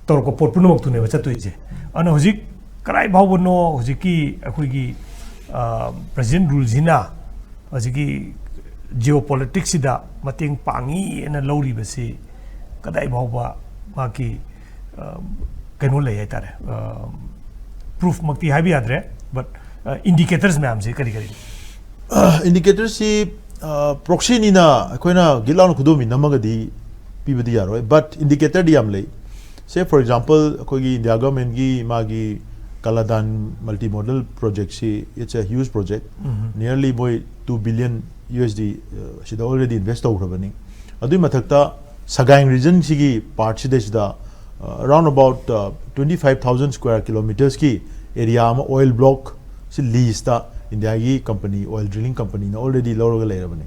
ꯇꯧꯔꯛꯄ ꯄꯣꯠ ꯄꯨꯝꯅꯃꯛꯇꯨꯅꯦꯕ ꯆꯠꯇꯣꯏꯁꯦ꯫ ꯑꯗꯨꯅ ꯍꯧꯖꯤꯛ ꯀꯗꯥꯏ ꯐꯥꯎꯕꯅꯣ ꯍꯧꯖꯤꯛꯀꯤ ꯑꯩꯈꯣꯏꯒꯤ, ꯑ, present ruleꯁꯤꯅ ꯍꯧꯖꯤꯛꯀꯤ geopoliticsꯁꯤꯗ ꯃꯇꯦꯡ ꯄꯥꯡꯉꯤ ꯍꯥꯏꯅ ꯂꯧꯔꯤꯕꯁꯤ ꯀꯗꯥꯏ ꯐꯥꯎꯕ ꯃꯥꯒꯤ, ꯑ, ꯀꯩꯅꯣ ꯂꯩ ꯍꯥꯏꯇꯥꯔꯦ, proof ꯃꯛꯇꯤ ꯍꯥꯏꯕ ꯌꯥꯗ꯭ꯔꯦ, but, ꯑ, indicators ꯃꯌꯥꯝꯁꯤ ꯀꯔꯤ ꯀꯔꯤ? Indicatorꯁꯤ proxyꯅꯤꯅ ꯑꯩꯈꯣꯏꯅ ꯒꯤꯠ ꯂꯥꯎꯅ ꯈꯨꯗꯣꯝꯕꯤ ꯅꯝꯃꯒꯗꯤ ꯄꯤꯕꯗꯤ ꯌꯥꯔꯣꯏ, but indicatorꯗꯤ ꯌꯥꯝ ꯂꯩ꯫ Say for example, ꯑꯩꯈꯣꯏꯒꯤ India governmentꯀꯤ ꯃꯥꯒꯤ ꯀꯂꯥꯗꯥꯟ multimodal projectꯁꯤ, it's a huge project, nearly ꯃꯣꯏ two billion U S D ꯁꯤꯗ already invest ꯇꯧꯈ꯭ꯔꯕꯅꯤ꯫ ꯑꯗꯨꯒꯤ ꯃꯊꯛꯇ Sagaing regionꯁꯤꯒꯤ partꯁꯤꯗꯩꯁꯤꯗ, ꯑ, around about, ꯑ, twenty five thousand square kilometersꯀꯤ area ꯑꯃ oil blockꯁꯤ leaseꯇ ꯏꯟꯗꯤꯌꯥꯒꯤ company, oil drilling companyꯅ already ꯂꯧꯔꯒ ꯂꯩꯔꯕꯅꯤ꯫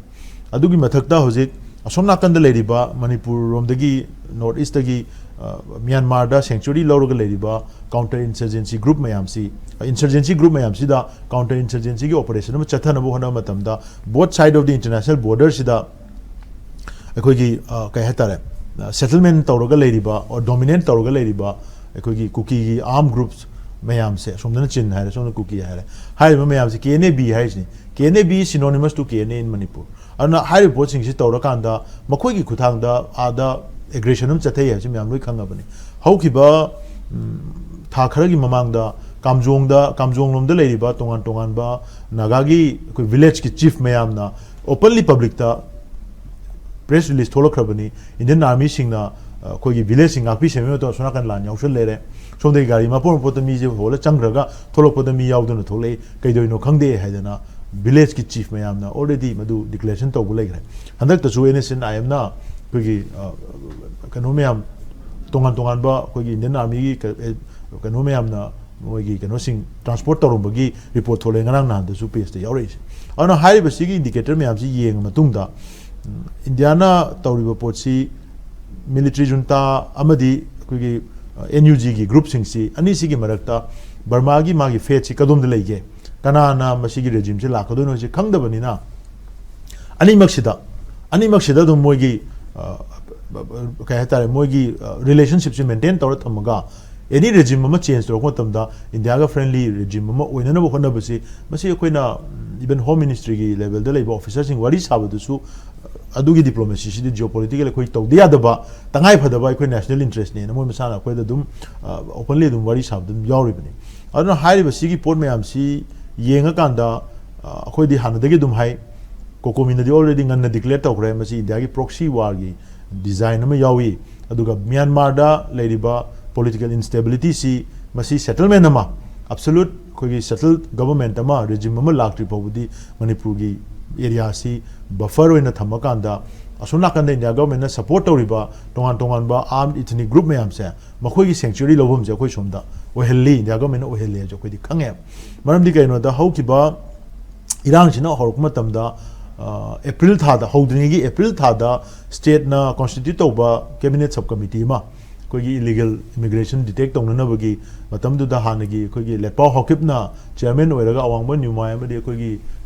ꯑꯗꯨꯒꯤ ꯃꯊꯛꯇ ꯍꯧꯖꯤꯛ ꯑꯁꯣꯝ ꯅꯥꯀꯟꯗ ꯂꯩꯔꯤꯕ ꯃꯅꯤꯄꯨꯔ ꯔꯣꯝꯗꯒꯤ, North Eastꯇꯒꯤ, ꯑ, ꯃ꯭ꯌꯥꯟꯃꯥꯔꯗ sanctuary ꯂꯧꯔꯒ ꯂꯩꯔꯤꯕ counter insurgency group ꯃꯌꯥꯝꯁꯤ, insurgency group ꯃꯌꯥꯝꯁꯤꯗ counter insurgencyꯒꯤ operation ꯑꯃ ꯆꯠꯊꯅꯕ ꯍꯣꯠꯅꯕ ꯃꯇꯝꯗ, both side of the international borderꯁꯤꯗ ꯑꯩꯈꯣꯏꯒꯤ, ꯑ, ꯀꯩ ꯍꯥꯏꯇꯥꯔꯦ, ꯑ, settlement ꯇꯧꯔꯒ ꯂꯩꯔꯤꯕ, or dominate ꯇꯧꯔꯒ ꯂꯩꯔꯤꯕ ꯑꯩꯈꯣꯏꯒꯤ ꯀꯨꯀꯤꯒꯤ armed groups ꯃꯌꯥꯝꯁꯦ, ꯑꯁꯣꯝꯗꯅ ꯆꯤꯟ ꯍꯥꯏꯔꯦ, ꯁꯣꯝꯗ ꯀꯨꯀꯤ ꯍꯥꯏꯔꯦ, ꯍꯥꯏꯔꯤꯕ ꯃꯌꯥꯝꯁꯦ K N A B ꯍꯥꯏꯔꯤꯁꯤꯅꯤ꯫ K N A B is synonymous to K N A in Manipur꯫ ꯑꯗꯨꯅ ꯍꯥꯏꯔꯤꯕ ꯄꯣꯠꯁꯤꯡꯁꯤ ꯇꯧꯔꯀꯥꯟꯗ ꯃꯈꯣꯏꯒꯤ ꯈꯨꯠꯊꯥꯡꯗ ꯑꯥꯗ aggression ꯑꯃ ꯆꯠꯊꯩ ꯍꯥꯏꯕꯁꯤ ꯃꯌꯥꯝ ꯂꯣꯏ ꯈꯪꯉꯕꯅꯤ꯫ ꯍꯧꯈꯤꯕ, ꯎꯝ, ꯊꯥ ꯈꯔꯒꯤ ꯃꯃꯥꯡꯗ ꯀꯥꯝꯖꯣꯡꯗ, ꯀꯥꯝꯖꯣꯡꯂꯣꯝꯗ ꯂꯩꯔꯤꯕ ꯇꯣꯉꯥꯟ ꯇꯣꯉꯥꯟꯕ ꯅꯥꯒꯥꯒꯤ ꯑꯩꯈꯣꯏ villageꯀꯤ chief ꯃꯌꯥꯝꯅ openly publicꯇ press release ꯊꯣꯛꯂꯛꯈ꯭ꯔꯕꯅꯤ꯫ Indian armyꯁꯤꯡꯅ, ꯑ, ꯑꯩꯈꯣꯏꯒꯤ villageꯁꯤꯡ ꯉꯥꯛꯄꯤ ꯁꯦꯟꯕꯤꯕ ꯃꯇꯝꯗ ꯑꯁꯣꯝ ꯅꯥꯀꯟ ꯂꯥꯟ ꯌꯥꯎꯁꯜ ꯂꯩꯔꯦ, ꯁꯣꯝꯗꯒꯤ ꯒꯥꯔꯤ ꯃꯄꯣꯠ ꯃꯄꯣꯠꯇ ꯃꯤꯁꯦ ꯍꯣꯜꯂ ꯆꯪꯈ꯭ꯔꯒ ꯊꯣꯛꯂꯛꯄꯗ ꯃꯤ ꯌꯥꯎꯗꯅ ꯊꯣꯛꯂꯛꯏ, ꯀꯩꯗꯧꯔꯤꯅꯣ ꯈꯪꯗꯦ ꯍꯥꯏꯗꯅ villageꯀꯤ chief ꯃꯌꯥꯝꯅ already ꯃꯗꯨ declaration ꯇꯧꯕ ꯂꯩꯈ꯭ꯔꯦ꯫ ꯍꯟꯗꯛꯇꯁꯨ N S N I Mꯅ ꯑꯩꯈꯣꯏꯒꯤ, ꯑ, ꯀꯩꯅꯣ ꯃꯌꯥꯝ, ꯇꯣꯉꯥꯟ ꯇꯣꯉꯥꯟꯕ ꯑꯩꯈꯣꯏꯒꯤ Indian armyꯒꯤ ꯀ-, ꯑꯦ, ꯀꯩꯅꯣ ꯃꯌꯥꯝꯅ ꯃꯣꯏꯒꯤ ꯀꯩꯅꯣꯁꯤꯡ transport ꯇꯧꯔꯝꯕꯒꯤ report ꯊꯣꯛꯂꯛꯑꯦ ꯉꯔꯥꯡ ꯅꯍꯥꯟꯗꯁꯨ pageꯇ ꯌꯥꯎꯔꯛꯏꯁꯦ꯫ ꯑꯗꯨꯅ ꯍꯥꯏꯔꯤꯕꯁꯤꯒꯤ indicator ꯃꯌꯥꯝꯁꯤ ꯌꯦꯡꯉ ꯃꯇꯨꯡꯗ, ꯎꯝ, ꯏꯟꯗꯤꯌꯥꯅ ꯇꯧꯔꯤꯕ ꯄꯣꯠꯁꯤ military junta ꯑꯃꯗꯤ ꯑꯩꯈꯣꯏꯒꯤ, ꯑ, N U Gꯒꯤ groupꯁꯤꯡꯁꯤ ꯑꯅꯤꯁꯤꯒꯤ ꯃꯔꯛꯇ ꯕꯔꯃꯥꯒꯤ ꯃꯥꯒꯤ fateꯁꯤ ꯀꯗꯣꯝꯗ ꯂꯩꯒꯦ, ꯀꯅꯥꯅ ꯃꯁꯤꯒꯤ regimeꯁꯤ ꯂꯥꯛꯀꯗꯣꯏꯅꯣ ꯍꯥꯏꯁꯤ ꯈꯪꯗꯕꯅꯤꯅ, ꯑꯅꯤꯃꯛꯁꯤꯗ, ꯑꯅꯤꯃꯛꯁꯤꯗ ꯑꯗꯨꯝ ꯃꯣꯏꯒꯤ, ꯑ, ꯀꯩ ꯍꯥꯏꯇꯥꯔꯦ, ꯃꯣꯏꯒꯤ, ꯑ, relationshipꯁꯤ maintain ꯇꯧꯔ ꯊꯝꯃꯒ any regime ꯑꯃ change ꯇꯧꯔꯛꯄ ꯃꯇꯝꯗ ꯏꯟꯗꯤꯌꯥꯒ friendly regime ꯑꯃ ꯑꯣꯏꯅꯅꯕ ꯍꯣꯠꯅꯕꯁꯤ, ꯃꯁꯤ ꯑꯩꯈꯣꯏꯅ, ꯎꯝ, even Home Ministryꯒꯤ levelꯗ ꯂꯩꯕ officerꯁꯤꯡ ꯋꯥꯔꯤ ꯁꯥꯕꯗꯨꯁꯨ, ꯑ, ꯑꯗꯨꯒꯤ diplomacyꯁꯤꯗꯤ geopolitical ꯑꯩꯈꯣꯏ ꯇꯧꯗ ꯌꯥꯗꯕ, ꯇꯉꯥꯏ ꯐꯗꯕ ꯑꯩꯈꯣꯏ national interestꯅꯦꯅ ꯃꯣꯏ ꯃꯁꯥꯅ ꯑꯩꯈꯣꯏꯗ ꯑꯗꯨꯝ, ꯑ, openly ꯑꯗꯨꯝ ꯋꯥꯔꯤ ꯁꯥꯕꯗ ꯑꯗꯨꯝ ꯌꯥꯎꯔꯤꯕꯅꯤ꯫ ꯑꯗꯨꯅ ꯍꯥꯏꯔꯤꯕ ꯁꯤꯒꯤ ꯄꯣꯠ ꯃꯌꯥꯝꯁꯤ ꯌꯦꯡꯉꯀꯥꯟꯗ, ꯑ, ꯑꯩꯈꯣꯏꯗꯤ ꯍꯥꯟꯅꯗꯒꯤ ꯑꯗꯨꯝ ꯍꯥꯏ, COCOMIꯅꯗꯤ already ꯉꯟꯅ declare ꯇꯧꯈ꯭ꯔꯦ, ꯃꯁꯤ ꯏꯟꯗꯤꯌꯥꯒꯤ proxy warꯒꯤ design ꯑꯃ ꯌꯥꯎꯏ꯫ ꯑꯗꯨꯒ ꯃ꯭ꯌꯥꯟꯃꯥꯔꯗ ꯂꯩꯔꯤꯕ political instabilityꯁꯤ, ꯃꯁꯤ settlement ꯑꯃ, absolute ꯑꯩꯈꯣꯏꯒꯤ settled government ꯑꯃ, regime ꯑꯃ ꯂꯥꯛꯇ꯭ꯔꯤ ꯐꯥꯎꯕꯗꯤ ꯃꯅꯤꯄꯨꯔꯒꯤ ꯑꯦꯔꯤꯌꯥꯁꯤ ꯕꯐꯔ ꯑꯣꯏꯅ ꯊꯝꯃꯀꯥꯟꯗ, ꯑꯁꯣꯝ ꯅꯥꯀꯟꯗ ꯏꯟꯗꯤꯌꯥ ꯒꯚꯔꯟꯃꯦꯟꯠꯅ ꯁꯄꯣꯔꯠ ꯇꯧꯔꯤꯕ ꯇꯣꯉꯥꯟ ꯇꯣꯉꯥꯟꯕ ꯑꯥꯔꯝ ꯏꯊꯅꯤꯛ ꯒ꯭ꯔꯨꯞ ꯃꯌꯥꯝꯁꯦ, ꯃꯈꯣꯏꯒꯤ ꯁꯦꯡꯆꯨꯔꯤ ꯂꯧꯐꯝꯁꯦ ꯑꯩꯈꯣꯏ ꯁꯣꯝꯗ ꯑꯣꯏꯍꯜꯂꯤ, ꯏꯟꯗꯤꯌꯥ ꯒꯚꯔꯟꯃꯦꯟꯠꯅ ꯑꯣꯏꯍꯜꯂꯤ ꯍꯥꯏꯕꯁꯦ ꯑꯩꯈꯣꯏꯗꯤ ꯈꯪꯉꯦ꯫ ꯃꯔꯝꯗꯤ ꯀꯩꯅꯣꯗ, ꯍꯧꯈꯤꯕ ꯏꯔꯥꯡꯁꯤꯅ ꯍꯧꯔꯛꯄ ꯃꯇꯝꯗ, ꯑ, ꯑꯦꯄ꯭ꯔꯤꯜ ꯊꯥꯗ, ꯍꯧꯗ꯭ꯔꯤꯉꯩꯒꯤ ꯑꯦꯄ꯭ꯔꯤꯜ ꯊꯥꯗ ꯁ꯭ꯇꯦꯠꯅ ꯀꯣꯟꯁꯇꯤꯇ꯭ꯌꯨꯠ ꯇꯧꯕ ꯀꯦꯕꯤꯅꯦꯠ ꯁꯕ ꯀꯃꯤꯇꯤ ꯑꯃ, ꯑꯩꯈꯣꯏꯒꯤ ꯏꯂꯤꯒꯦꯜ ꯏꯃꯤꯒ꯭ꯔꯦꯁꯟ ꯗꯤꯇꯦꯛ ꯇꯧꯅꯅꯕꯒꯤ, ꯃꯇꯝꯗꯨꯗ ꯍꯥꯟꯅꯒꯤ ꯑꯩꯈꯣꯏꯒꯤ ꯂꯦꯠꯄꯥꯎ ꯍꯥꯎꯀꯤꯞꯅ ꯆꯤꯌꯔꯃꯦꯟ ꯑꯣꯏꯔꯒ, ꯑꯋꯥꯡꯕ ꯅ꯭ꯌꯨꯃꯥꯏ ꯑꯃꯗꯤ ꯑꯩꯈꯣꯏꯒꯤ,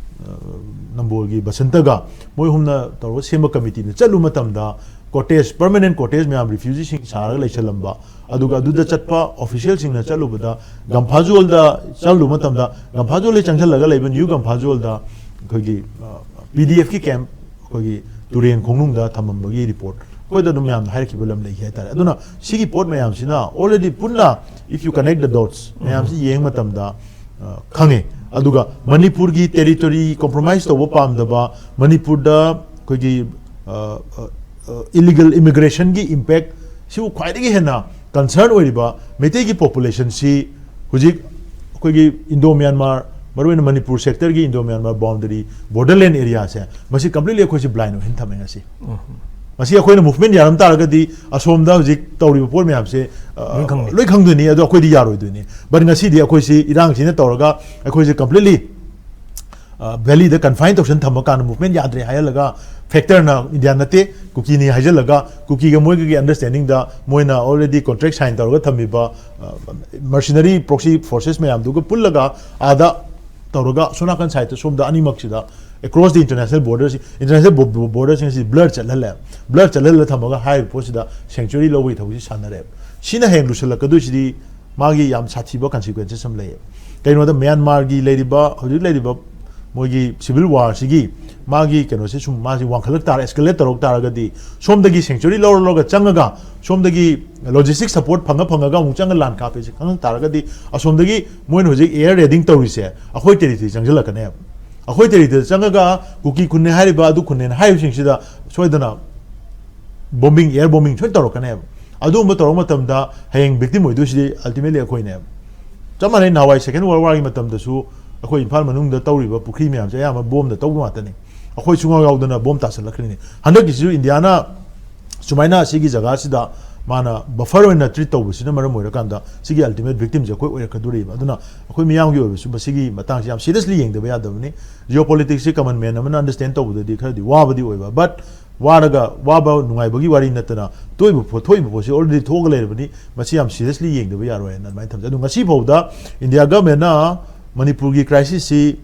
ꯑ, ꯅꯝꯕꯣꯜꯒꯤ ꯕꯁꯟꯇꯒ, ꯃꯣꯏ ꯑꯍꯨꯝꯅ ꯇꯧꯔꯒ ꯁꯦꯝꯕ ꯀꯃꯤꯇꯤꯅ ꯆꯠꯂꯨꯕ ꯃꯇꯝꯗ, ꯀꯣꯇꯦꯖ, ꯄꯔꯃꯅꯦꯟꯠ ꯀꯣꯇꯦꯖ ꯃꯌꯥꯝ ꯔꯤꯐ꯭ꯌꯨꯖꯤꯁꯤꯡ ꯁꯥꯔꯒ ꯂꯩꯁꯜꯂꯝꯕ, ꯑꯗꯨꯒ ꯑꯗꯨꯗ ꯆꯠꯄ ꯑꯣꯐꯤꯁꯤꯌꯦꯜꯁꯤꯡꯅ ꯆꯠꯂꯨꯕꯗ ꯒꯝꯐꯥꯖꯣꯜꯗ ꯆꯠꯂꯨꯕ ꯃꯇꯝꯗ, ꯒꯝꯐꯥꯖꯣꯜꯗ ꯆꯪꯁꯜꯂꯒ ꯂꯩꯕ ꯅ꯭ꯌꯨ ꯒꯝꯐꯥꯖꯣꯜꯗ ꯑꯩꯈꯣꯏꯒꯤ, ꯑ, ꯄꯤ ꯗꯤ ꯑꯦꯐꯀꯤ ꯀꯦꯝꯞ ꯑꯩꯈꯣꯏꯒꯤ ꯇꯨꯔꯦꯟ ꯈꯣꯡꯅꯨꯡꯗ ꯊꯝꯃꯝꯕꯒꯤ ꯔꯤꯄꯣꯔꯠ ꯑꯩꯈꯣꯏꯗ ꯑꯗꯨꯝ ꯌꯥꯝꯅ ꯍꯥꯏꯔꯛꯈꯤꯕ ꯂꯝ ꯂꯩꯈꯤ ꯍꯥꯏꯇꯥꯔꯦ꯫ ꯑꯗꯨꯅ ꯁꯤꯒꯤ ꯄꯣꯠ ꯃꯌꯥꯝꯁꯤꯅ already ꯄꯨꯟꯅ, if you connect the dots, ꯃꯌꯥꯝꯁꯤ ꯌꯦꯡꯕ ꯃꯇꯝꯗ, ꯑ, ꯈꯪꯉꯦ꯫ ꯑꯗꯨꯒ ꯃꯅꯤꯄꯨꯔꯒꯤ ꯇꯦꯔꯤꯇꯣꯔꯤ ꯀꯣꯝꯄ꯭ꯔꯣꯃꯥꯏꯁ ꯇꯧꯕ ꯄꯥꯝꯗꯕ, ꯃꯅꯤꯄꯨꯔꯗ ꯑꯩꯈꯣꯏꯒꯤ, ꯑ, ꯑ, ꯑ, ꯏꯂꯤꯒꯦꯜ ꯏꯃꯤꯒ꯭ꯔꯦꯁꯟꯒꯤ ꯏꯝꯄꯦꯛ ꯁꯤꯕꯨ ꯈ꯭ꯋꯥꯏꯗꯒꯤ ꯍꯦꯟꯅ ꯀꯟꯁꯔꯟ ꯑꯣꯏꯔꯤꯕ ꯃꯩꯇꯩꯒꯤ ꯄꯣꯄꯨꯂꯦꯁꯟꯁꯤ ꯍꯧꯖꯤꯛ ꯑꯩꯈꯣꯏꯒꯤ ꯏꯟꯗꯣ ꯃ꯭ꯌꯥꯟꯃꯥꯔ, ꯃꯔꯨꯑꯣꯏꯅ ꯃꯅꯤꯄꯨꯔ ꯁꯦꯛꯇꯔꯒꯤ ꯏꯟꯗꯣ ꯃ꯭ꯌꯥꯟꯃꯥꯔ ꯕꯥꯎꯟꯗꯔꯤ, ꯕꯣꯔꯗꯔꯂꯦꯟ ꯑꯦꯔꯤꯌꯥꯁꯦ, ꯃꯁꯤ ꯀꯝꯄ꯭ꯂꯤꯠꯂꯤ ꯑꯩꯈꯣꯏꯁꯤ ꯕ꯭ꯂꯥꯏꯟ ꯑꯣꯏꯍꯟ ꯊꯝꯃꯦ ꯉꯁꯤ꯫ ꯃꯁꯤ ꯑꯩꯈꯣꯏꯅ ꯃꯨꯚꯃꯦꯟꯠ ꯌꯥꯔꯝ ꯇꯥꯔꯒꯗꯤ ꯑꯁꯣꯝꯗ ꯍꯧꯖꯤꯛ ꯇꯧꯔꯤꯕ ꯄꯣꯠ ꯃꯌꯥꯝꯁꯦ, ꯑ, ꯂꯣꯏ ꯈꯪꯅꯤ꯫ ꯂꯣꯏ ꯈꯪꯗꯣꯏꯅꯤ꯫ ꯑꯗꯣ ꯑꯩꯈꯣꯏꯗꯤ ꯌꯥꯔꯣꯏꯗꯣꯏꯅꯤ꯫ But ꯉꯁꯤꯗꯤ ꯑꯩꯈꯣꯏꯁꯤ ꯏꯔꯥꯡꯁꯤꯅ ꯇꯧꯔꯒ ꯑꯩꯈꯣꯏꯁꯦ ꯀꯝꯄ꯭ꯂꯤꯠꯂꯤ, ꯑ, ꯚꯦꯂꯤꯗ ꯀꯟꯐꯥꯏꯟ ꯇꯧꯁꯟ ꯊꯝꯃꯀꯥꯟꯗ ꯃꯨꯚꯃꯦꯟꯠ ꯌꯥꯗ꯭ꯔꯦ ꯍꯥꯏꯍꯜꯂꯒ, ꯐꯦꯛꯇꯔꯅ ꯏꯟꯗꯤꯌꯥ ꯅꯠꯇꯦ, ꯀꯨꯀꯤꯅꯤ ꯍꯥꯏꯖꯜꯂꯒ, ꯀꯨꯀꯤꯒ ꯃꯣꯏꯒꯒꯤ ꯑꯟꯗꯔꯁ꯭ꯇꯦꯟꯗꯤꯡꯗ ꯃꯣꯏꯅ already contract sign ꯇꯧꯔꯒ ꯊꯝꯃꯤꯕ, ꯑ, mercenary proxy forces ꯃꯌꯥꯝꯗꯨꯒ ꯄꯨꯜꯂꯒ ꯑꯥꯗ ꯇꯧꯔꯒ, ꯑꯁꯣꯝ ꯅꯥꯀꯟ ꯁꯥꯏꯠꯇ ꯁꯣꯝꯗ ꯑꯅꯤꯃꯛꯁꯤꯗ across the international border ꯁꯤ, international ꯕꯣ-, ꯕꯣ-, ꯕꯣꯔꯗꯔꯁꯤꯡ ꯑꯁꯤ ꯕ꯭ꯂꯔ ꯆꯠꯍꯜꯂꯦ꯫ ꯕ꯭ꯂꯔ ꯆꯠꯍꯜꯂ ꯊꯝꯃꯒ ꯍꯥꯏꯔꯤꯕ ꯄꯣꯠꯁꯤꯗ ꯁꯦꯡꯆꯨꯔꯤ ꯂꯧꯕꯒꯤ ꯊꯕꯛꯁꯤ ꯁꯥꯟꯅꯔꯦꯕ꯫ ꯁꯤꯅ ꯍꯌꯦꯡ ꯂꯨꯁꯜꯂꯛꯀꯗꯣꯏꯁꯤꯗꯤ ꯃꯥꯒꯤ ꯌꯥꯝ ꯁꯥꯊꯤꯕ ꯀꯟꯁꯤꯀ꯭ꯋꯦꯟꯁꯦꯁ ꯑꯃ ꯂꯩꯌꯦꯕ꯫ ꯀꯩꯅꯣꯗ ꯃ꯭ꯌꯥꯟꯃꯥꯔꯒꯤ ꯂꯩꯔꯤꯕ, ꯍꯧꯖꯤꯛ ꯂꯩꯔꯤꯕ ꯃꯣꯏꯒꯤ ꯁꯤꯚꯤꯜ ꯋꯥꯔꯁꯤꯒꯤ ꯃꯥꯒꯤ ꯀꯩꯅꯣꯁꯦ ꯁꯨꯝ ꯃꯥꯁꯤ ꯋꯥꯡꯈꯠꯂꯛ ꯇꯥꯔ-, ꯑꯦꯁꯀꯦꯂꯦꯠ ꯇꯧꯔꯛ ꯇꯥꯔꯒꯗꯤ, ꯁꯣꯝꯗꯒꯤ ꯁꯦꯡꯆꯨꯔꯤ ꯂꯧꯔ ꯂꯧꯔꯒ ꯆꯪꯉꯒ ꯁꯣꯝꯗꯒꯤ ꯂꯣꯖꯤꯁꯇꯤꯛ ꯁꯄꯣꯔꯠ ꯐꯪꯉ ꯐꯪꯉꯒ ꯑꯃꯨꯛ ꯆꯪꯉ ꯂꯥꯟ ꯀꯥꯞꯄꯦꯁꯦ ꯈꯪꯉꯛ ꯇꯥꯔꯒꯗꯤ, ꯑꯁꯣꯝꯗꯒꯤ ꯃꯣꯏꯅ ꯍꯧꯖꯤꯛ ꯑꯦꯌꯔ ꯔꯦꯗꯤꯡ ꯇꯧꯔꯤꯁꯦ ꯑꯩꯈꯣꯏ ꯇꯦꯔꯤꯇꯣꯔꯤ ꯆꯪꯁꯤꯜꯂꯛꯀꯅꯦꯕ꯫ ꯑꯩꯈꯣꯏ ꯇꯦꯔꯤꯇꯣꯔꯤ ꯆꯪꯉꯒ ꯀꯨꯀꯤ ꯈꯨꯟꯅꯦ ꯍꯥꯏꯔꯤꯕ, ꯑꯗꯨ ꯈꯨꯟꯅꯦꯅ ꯍꯥꯏꯔꯤꯕꯁꯤꯡꯁꯤꯗ ꯁꯣꯏꯗꯅ ꯕꯣꯝꯕꯤꯡ, ꯑꯦꯌꯔ ꯕꯣꯝꯕꯤꯡ ꯁꯣꯏꯅ ꯇꯧꯔꯛꯀꯅꯦꯕ꯫ ꯑꯗꯨꯒꯨꯝꯕ ꯇꯧꯔꯛꯄ ꯃꯇꯝꯗ ꯍꯌꯦꯡ ꯚꯤꯛꯇꯤꯝ ꯑꯣꯏꯗꯣꯏꯁꯤꯗꯤ ꯑꯜꯇꯤꯃꯦꯠꯂꯤ ꯑꯩꯈꯣꯏꯅꯦꯕ꯫ ꯆꯞ ꯃꯥꯟꯅꯩ, ꯅꯍꯥꯟꯋꯥꯏ ꯁꯦꯀꯦꯟ ꯋꯥꯔꯜ ꯋꯥꯔꯒꯤ ꯃꯇꯝꯗꯁꯨ, ꯑꯩꯈꯣꯏ ꯏꯝꯐꯥꯜ ꯃꯅꯨꯡꯗ ꯇꯧꯔꯤꯕ ꯄꯨꯈ꯭ꯔꯤ ꯃꯌꯥꯝꯁꯦ ꯑꯌꯥꯝꯕ ꯕꯣꯝꯗ ꯇꯧꯕ ꯉꯥꯛꯇꯅꯤ꯫ ꯑꯩꯈꯣꯏ ꯁꯨꯡꯌꯥꯎ ꯌꯥꯎꯗꯅ ꯕꯣꯝ ꯇꯥꯁꯜꯂꯛꯈ꯭ꯔꯤꯅꯤ꯫ ꯍꯟꯗꯛꯀꯤꯁꯤꯁꯨ ꯏꯟꯗꯤꯌꯥꯅ ꯁꯨꯃꯥꯏꯅ ꯁꯤꯒꯤ ꯖꯒꯥꯁꯤꯗ ꯃꯥꯅ ꯕꯐꯔ ꯑꯣꯏꯅ ꯇ꯭ꯔꯤꯠ ꯇꯧꯕꯁꯤꯅ ꯃꯔꯝ ꯑꯣꯏꯔꯀꯥꯟꯗ ꯁꯤꯒꯤ ꯑꯜꯇꯤꯃꯦꯠ ꯚꯤꯛꯇꯤꯝꯁꯦ ꯑꯩꯈꯣꯏ ꯑꯣꯏꯔꯛꯀꯗꯣꯔꯤꯕ꯫ ꯑꯗꯨꯅ ꯑꯩꯈꯣꯏ ꯃꯤꯌꯥꯝꯒꯤ ꯑꯣꯏꯕꯁꯨ ꯃꯁꯤꯒꯤ ꯃꯇꯥꯡꯁꯤ ꯌꯥꯝ ꯁꯤꯔꯤꯌꯁꯂꯤ ꯌꯦꯡꯗꯕ ꯌꯥꯗꯕꯅꯤ꯫ ꯖꯤꯑꯣ ꯄꯣꯂꯤꯇꯤꯛꯁꯁꯤ ꯀꯃꯟ ꯃꯦꯟ ꯑꯃꯅ ꯑꯟꯗꯔꯁ꯭ꯇꯦꯟ ꯇꯧꯕꯗꯗꯤ ꯈꯔꯗꯤ ꯋꯥꯕꯗꯤ ꯑꯣꯏꯕ, ꯕꯠ ꯋꯥꯔꯒ ꯋꯥꯕ ꯅꯨꯡꯉꯥꯏꯕꯒꯤ ꯋꯥꯔꯤ ꯅꯠꯇꯅ ꯊꯣꯛꯏꯕ ꯄꯣ-, ꯊꯣꯛꯏꯕ ꯄꯣꯠꯁꯤ ꯑꯣꯜꯔꯦꯗꯤ ꯊꯣꯛꯑꯒ ꯂꯩꯔꯕꯅꯤ꯫ ꯃꯁꯤ ꯌꯥꯝ ꯁꯤꯔꯤꯌꯁꯂꯤ ꯌꯦꯡꯗꯕ ꯌꯥꯔꯣꯏ ꯍꯥꯏꯅ ꯑꯗꯨꯃꯥꯏꯅ ꯊꯝꯖꯩ꯫ ꯑꯗꯨ ꯉꯁꯤ ꯐꯥꯎꯗ ꯏꯟꯗꯤꯌꯥ ꯒꯚꯔꯟꯃꯦꯟꯠꯅ ꯃꯅꯤꯄꯨꯔꯒꯤ ꯀ꯭ꯔꯥꯏꯁꯤꯁꯁꯤ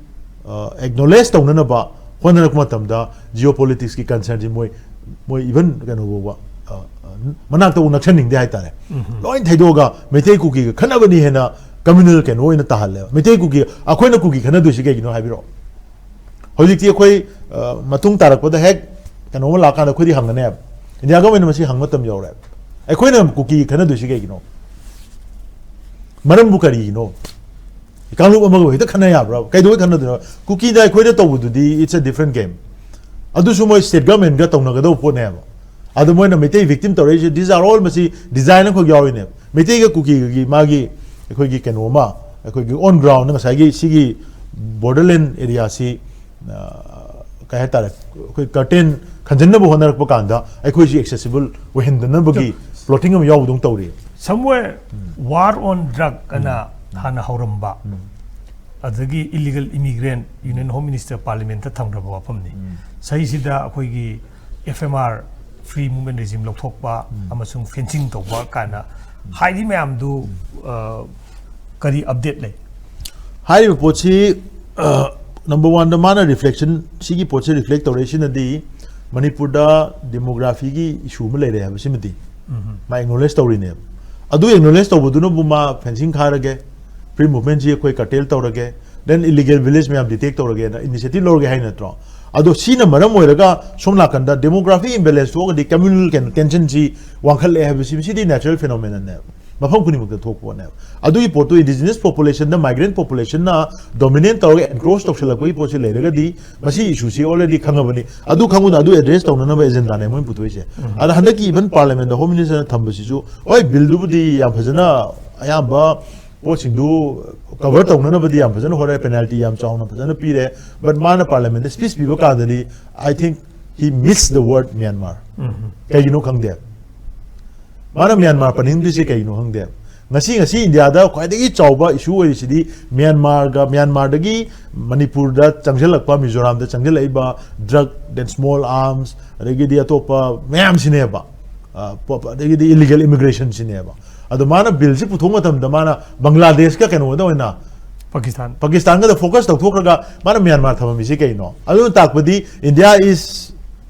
ꯑꯦꯛꯅꯣꯂꯦꯖ ꯇꯧꯅꯅꯕ ꯍꯣꯠꯅꯔꯛꯄ ꯃꯇꯝꯗ ꯖꯤꯑꯣ ꯄꯣꯂꯤꯇꯤꯛꯁꯀꯤ ꯀꯟꯁꯔꯟꯁꯤ ꯃꯣꯏ, ꯃꯣꯏ ꯏꯚꯟ ꯀꯩꯅꯣ ꯐꯥꯎꯕ, ꯑ, ꯑ, ꯃꯅꯥꯛꯇ ꯐꯥꯎ ꯅꯛꯁꯟꯅꯤꯡꯗꯦ ꯍꯥꯏꯇꯥꯔꯦ꯫ ꯂꯣꯏ ꯊꯩꯗꯣꯛꯑꯒ ꯃꯩꯇꯩ ꯀꯨꯀꯤꯒ ꯈꯠꯅꯕꯅꯤ ꯍꯦꯟꯅ ꯀꯝꯃ꯭ꯌꯨꯅꯦꯜ ꯀꯩꯅꯣ ꯑꯣꯏꯅ ꯇꯥꯍꯜꯂꯦꯕ꯫ ꯃꯩꯇꯩ ꯀꯨꯀꯤ, ꯑꯩꯈꯣꯏꯅ ꯀꯨꯀꯤ ꯈꯠꯅꯗꯣꯏꯁꯤ ꯀꯩꯒꯤꯅꯣ ꯍꯥꯏꯕꯤꯔꯛꯑꯣ? ꯍꯧꯖꯤꯛꯇꯤ ꯑꯩꯈꯣꯏ, ꯑ, ꯃꯇꯨꯡ ꯇꯥꯔꯛꯄꯗ ꯍꯦꯛ ꯀꯩꯅꯣꯝꯃ ꯂꯥꯛꯀꯥꯟꯗ ꯑꯩꯈꯣꯏꯗꯤ ꯍꯪꯒꯅꯦꯕ꯫ ꯏꯟꯗꯤꯌꯥ ꯒꯚꯔꯟꯃꯦꯟꯠꯅ ꯃꯁꯤ ꯍꯪꯕ ꯃꯇꯝ ꯌꯧꯔꯦ꯫ ꯑꯩꯈꯣꯏꯅ ꯀꯨꯀꯤ ꯈꯠꯅꯗꯣꯏꯁꯤ ꯀꯩꯒꯤꯅꯣ? ꯃꯔꯝꯕꯨ ꯀꯔꯤꯒꯤꯅꯣ? ꯀꯥꯡꯂꯨꯞ ꯑꯃꯒ ꯍꯦꯛꯇ ꯈꯠꯅ ꯌꯥꯕ꯭ꯔꯥ? ꯀꯩꯗꯧꯕꯩ ꯈꯠꯅꯗꯣꯏꯅꯣ? ꯀꯨꯀꯤꯗ ꯑꯩꯈꯣꯏꯗ ꯇꯧꯕꯗꯨꯗꯤ it's a different game꯫ ꯑꯗꯨꯁꯨ ꯃꯣꯏ ꯁ꯭ꯇꯦꯠ ꯒꯚꯔꯟꯃꯦꯟꯠꯀ ꯇꯧꯅꯒꯗꯧꯕ ꯄꯣꯠꯅꯦꯕ꯫ ꯑꯗꯣ ꯃꯣꯏꯅ ꯃꯩꯇꯩ ꯚꯤꯛꯇꯤꯝ ꯇꯧꯔꯛꯏꯁꯦ, these are all, ꯃꯁꯤ ꯗꯤꯖꯥꯏꯟ ꯑꯃꯈꯛ ꯌꯥꯎꯔꯤꯅꯦꯕ꯫ ꯃꯩꯇꯩꯒ ꯀꯨꯀꯤꯒꯒꯤ ꯃꯥꯒꯤ ꯑꯩꯈꯣꯏꯒꯤ ꯀꯩꯅꯣ ꯑꯃ, ꯑꯩꯈꯣꯏꯒꯤ ꯑꯣꯟ ꯒ꯭ꯔꯥꯎꯟꯗ ꯉꯁꯥꯏꯒꯤ ꯁꯤꯒꯤ ꯕꯣꯔꯗꯔꯂꯦꯟ ꯑꯦꯔꯤꯌꯥꯁꯤ, ꯑ, ꯀꯩ ꯍꯥꯏꯇꯥꯔꯦ, ꯑꯩꯈꯣꯏ ꯀꯔꯇꯦꯟ ꯈꯟꯖꯟꯅꯕ ꯍꯣꯠꯅꯔꯛꯄ ꯀꯥꯟꯗ ꯑꯩꯈꯣꯏꯁꯤ ꯑꯦꯛꯁꯦꯁꯤꯕꯜ ꯑꯣꯏꯍꯟꯗꯅꯕꯒꯤ ꯄ꯭ꯂꯣꯇꯤꯡ ꯑꯃ ꯌꯥꯎꯕꯗꯧ ꯇꯧꯔꯤ꯫ Somewhere War on Drug ꯑꯅ ꯍꯥꯟꯅ ꯍꯧꯔꯝꯕ, ꯑꯗꯒꯤ ꯏꯂꯤꯒꯦꯜ ꯏꯃꯤꯒ꯭ꯔꯦꯟꯠ ꯌꯨꯅꯤꯌꯟ ꯍꯣꯝ ꯃꯤꯅꯤꯁꯇꯔ ꯄꯥꯔꯂꯤꯌꯥꯃꯦꯟꯠꯇ ꯊꯝꯈ꯭ꯔꯕ ꯋꯥꯐꯝꯅꯤ꯫ ꯁꯤꯁꯤꯗ ꯑꯩꯈꯣꯏꯒꯤ F M R, Free Movement Regime ꯂꯧꯊꯣꯛꯄ ꯑꯃꯁꯨꯡ ꯐꯦꯟꯁꯤꯡ ꯇꯧꯕ ꯀꯥꯏꯅ ꯍꯥꯏꯔꯤ ꯃꯌꯥꯝꯗꯨ, ꯑ, ꯀꯔꯤ ꯑꯞꯗꯦꯠ ꯂꯩ? ꯍꯥꯏꯔꯤꯕ ꯄꯣꯠꯁꯤ, ꯑ, ꯅꯝꯕꯔ ꯋꯥꯟꯗ ꯃꯥꯅ ꯔꯤꯐ꯭ꯂꯦꯛꯁꯟ, ꯁꯤꯒꯤ ꯄꯣꯠꯁꯤ ꯔꯤꯐ꯭ꯂꯦꯛ ꯇꯧꯔꯛꯏꯁꯤꯅꯗꯤ ꯃꯅꯤꯄꯨꯔꯗ ꯗꯦꯃꯣꯒ꯭ꯔꯥꯐꯤꯒꯤ ꯏꯁꯨ ꯑꯃ ꯂꯩꯔꯦ ꯍꯥꯏꯕꯁꯤꯃꯗꯤ ꯃꯥ ꯑꯦꯛꯅꯣꯂꯦꯖ ꯇꯧꯔꯤꯅꯦꯕ꯫ ꯑꯗꯨ ꯑꯦꯛꯅꯣꯂꯦꯖ ꯇꯧꯕꯗꯨꯅꯕꯨ ꯃꯥ ꯐꯦꯟꯁꯤꯡ ꯈꯥꯔꯒꯦ, ꯐ꯭ꯔꯤ ꯃꯨꯚꯃꯦꯟꯠꯁꯤ ꯑꯩꯈꯣꯏ ꯀꯔꯇꯦꯜ ꯇꯧꯔꯒꯦ, ꯗꯦꯟ ꯏꯂꯤꯒꯦꯜ ꯚꯤꯂꯦꯖ ꯃꯌꯥꯝ ꯗꯤꯇꯦꯛ ꯇꯧꯔꯒꯦꯅ ꯏꯅꯤꯁꯤꯌꯦꯇꯤꯚ ꯂꯧꯔꯒꯦ ꯍꯥꯏ ꯅꯠꯇ꯭ꯔꯣ? ꯑꯗꯣ ꯁꯤꯅ ꯃꯔꯝ ꯑꯣꯏꯔꯒ ꯁꯣꯝ ꯅꯥꯀꯟꯗ ꯗꯦꯃꯣꯒ꯭ꯔꯥꯐꯤꯛ ꯏꯝꯕꯦꯂꯦꯟꯁ ꯊꯣꯛꯑꯒꯗꯤ ꯀꯝꯃ꯭ꯌꯨꯅꯦꯜ ꯀꯩꯅꯣ ꯇꯦꯟꯁꯟꯁꯤ ꯋꯥꯡꯈꯠꯂꯛꯑꯦ ꯍꯥꯏꯕꯁꯤ, ꯃꯁꯤꯗꯤ ꯅꯦꯆꯔꯦꯜ ꯐꯤꯅꯣꯃꯦꯅꯟꯅꯦꯕ, ꯃꯐꯝ ꯈꯨꯗꯤꯡꯃꯛꯇ ꯊꯣꯛꯄ ꯄꯣꯠꯅꯦꯕ꯫ ꯑꯗꯨꯒꯤ ꯄꯣꯠꯇꯨ ꯏꯟꯗꯤꯖꯤꯅꯁ ꯄꯣꯄꯨꯂꯦꯁꯟꯗ, ꯃꯥꯏꯒ꯭ꯔꯦꯟꯠ ꯄꯣꯄꯨꯂꯦꯁꯟꯅ ꯗꯣꯃꯤꯅꯦꯠ ꯇꯧꯔꯒ ꯑꯦꯟꯀ꯭ꯔꯣꯁ ꯇꯧꯁꯜꯂꯛꯄꯒꯤ ꯄꯣꯠꯁꯤ ꯂꯩꯔꯒꯗꯤ, ꯃꯁꯤ ꯏꯁꯨꯁꯤ ꯑꯣꯜꯔꯦꯗꯤ ꯈꯪꯉꯕꯅꯤ꯫ ꯑꯗꯨ ꯈꯪꯕꯗ ꯑꯗꯨ ꯑꯦꯗ꯭ꯔꯦꯁ ꯇꯧꯅꯅꯕ ꯑꯦꯖꯦꯟꯗꯥꯅꯦ ꯃꯣꯏꯅ ꯄꯨꯊꯣꯛꯏꯁꯦ꯫ ꯑꯗ ꯍꯟꯗꯛꯀꯤ ꯏꯚꯟ ꯄꯥꯔꯂꯤꯌꯥꯃꯦꯟꯠꯇ ꯍꯣꯝ ꯃꯤꯅꯤꯁꯇꯔꯅ ꯊꯝꯕꯁꯤꯁꯨ, ꯍꯣꯏ, ꯕꯤꯜꯗꯨꯕꯨꯗꯤ ꯌꯥꯝ ꯐꯖꯅ ꯑꯌꯥꯝꯕ ꯄꯣꯠꯁꯤꯡꯗꯨ ꯀꯚꯔ ꯇꯧꯅꯅꯕꯗꯤ ꯌꯥꯝ ꯐꯖꯅ ꯍꯣꯠꯅꯔꯦ, ꯄꯦꯅꯥꯜꯇꯤ ꯌꯥꯝ ꯆꯥꯎꯅ ꯐꯖꯅ ꯄꯤꯔꯦ, ꯕꯠ ꯃꯥꯅ ꯄꯥꯔꯂꯤꯌꯥꯃꯦꯟꯗ ꯁ꯭ꯄꯤꯆ ꯄꯤꯕ ꯀꯥꯟꯗꯗꯤ, I think he missed the word Myanmar. ꯀꯩꯒꯤꯅꯣ ꯈꯪꯗꯦ, ꯃꯥꯅ ꯃ꯭ꯌꯥꯟꯃꯥꯔ ꯄꯟꯅꯤꯡꯗ꯭ꯔꯤꯁꯦ ꯀꯩꯒꯤꯅꯣ ꯈꯪꯗꯦ꯫ ꯉꯁꯤ ꯉꯁꯤ ꯏꯟꯗꯤꯌꯥꯗ ꯈ꯭ꯋꯥꯏꯗꯒꯤ ꯆꯥꯎꯕ ꯏꯁꯨ ꯑꯣꯏꯔꯤꯁꯤꯗꯤ ꯃ꯭ꯌꯥꯟꯃꯥꯔꯒ, ꯃ꯭ꯌꯥꯟꯃꯥꯔꯗꯒꯤ ꯃꯅꯤꯄꯨꯔꯗ ꯆꯪꯁꯤꯜꯂꯛꯄ, ꯃꯤꯖꯣꯔꯥꯝꯗ ꯆꯪꯁꯤꯜꯂꯛꯏꯕ ꯗ꯭ꯔꯒ, ꯗꯦꯟ ꯁ꯭ꯃꯣꯜ ꯑꯥꯔꯝꯁ, ꯑꯗꯒꯤꯗꯤ ꯑꯇꯣꯞꯄ ꯃꯌꯥꯝꯁꯤꯅꯦꯕ, ꯑ, ꯄꯣ-, ꯑꯗꯒꯤꯗꯤ ꯏꯂꯤꯒꯦꯜ ꯏꯃꯤꯒ꯭ꯔꯦꯁꯟꯁꯤꯅꯦꯕ꯫ ꯑꯗꯣ ꯃꯥꯅ ꯕꯤꯜꯁꯤ ꯄꯨꯊꯣꯛ ꯃꯇꯝꯗ ꯃꯥꯅ ꯕꯪꯒ꯭ꯂꯥꯗꯦꯁꯀ ꯀꯩꯅꯣꯗ ꯑꯣꯏꯅ, ꯄꯥꯀꯤꯁꯇꯥꯟ ꯄꯥꯀꯤꯁꯇꯥꯟꯒꯗ ꯐꯣꯀꯁ ꯇꯧꯊꯣꯛꯈ꯭ꯔꯒ ꯃꯥꯅ ꯃ꯭ꯌꯥꯟꯃꯥꯔ ꯊꯝꯃꯝꯃꯤꯁꯤ ꯀꯩꯅꯣ? ꯑꯗꯨꯅ ꯇꯥꯛꯄꯗꯤ India is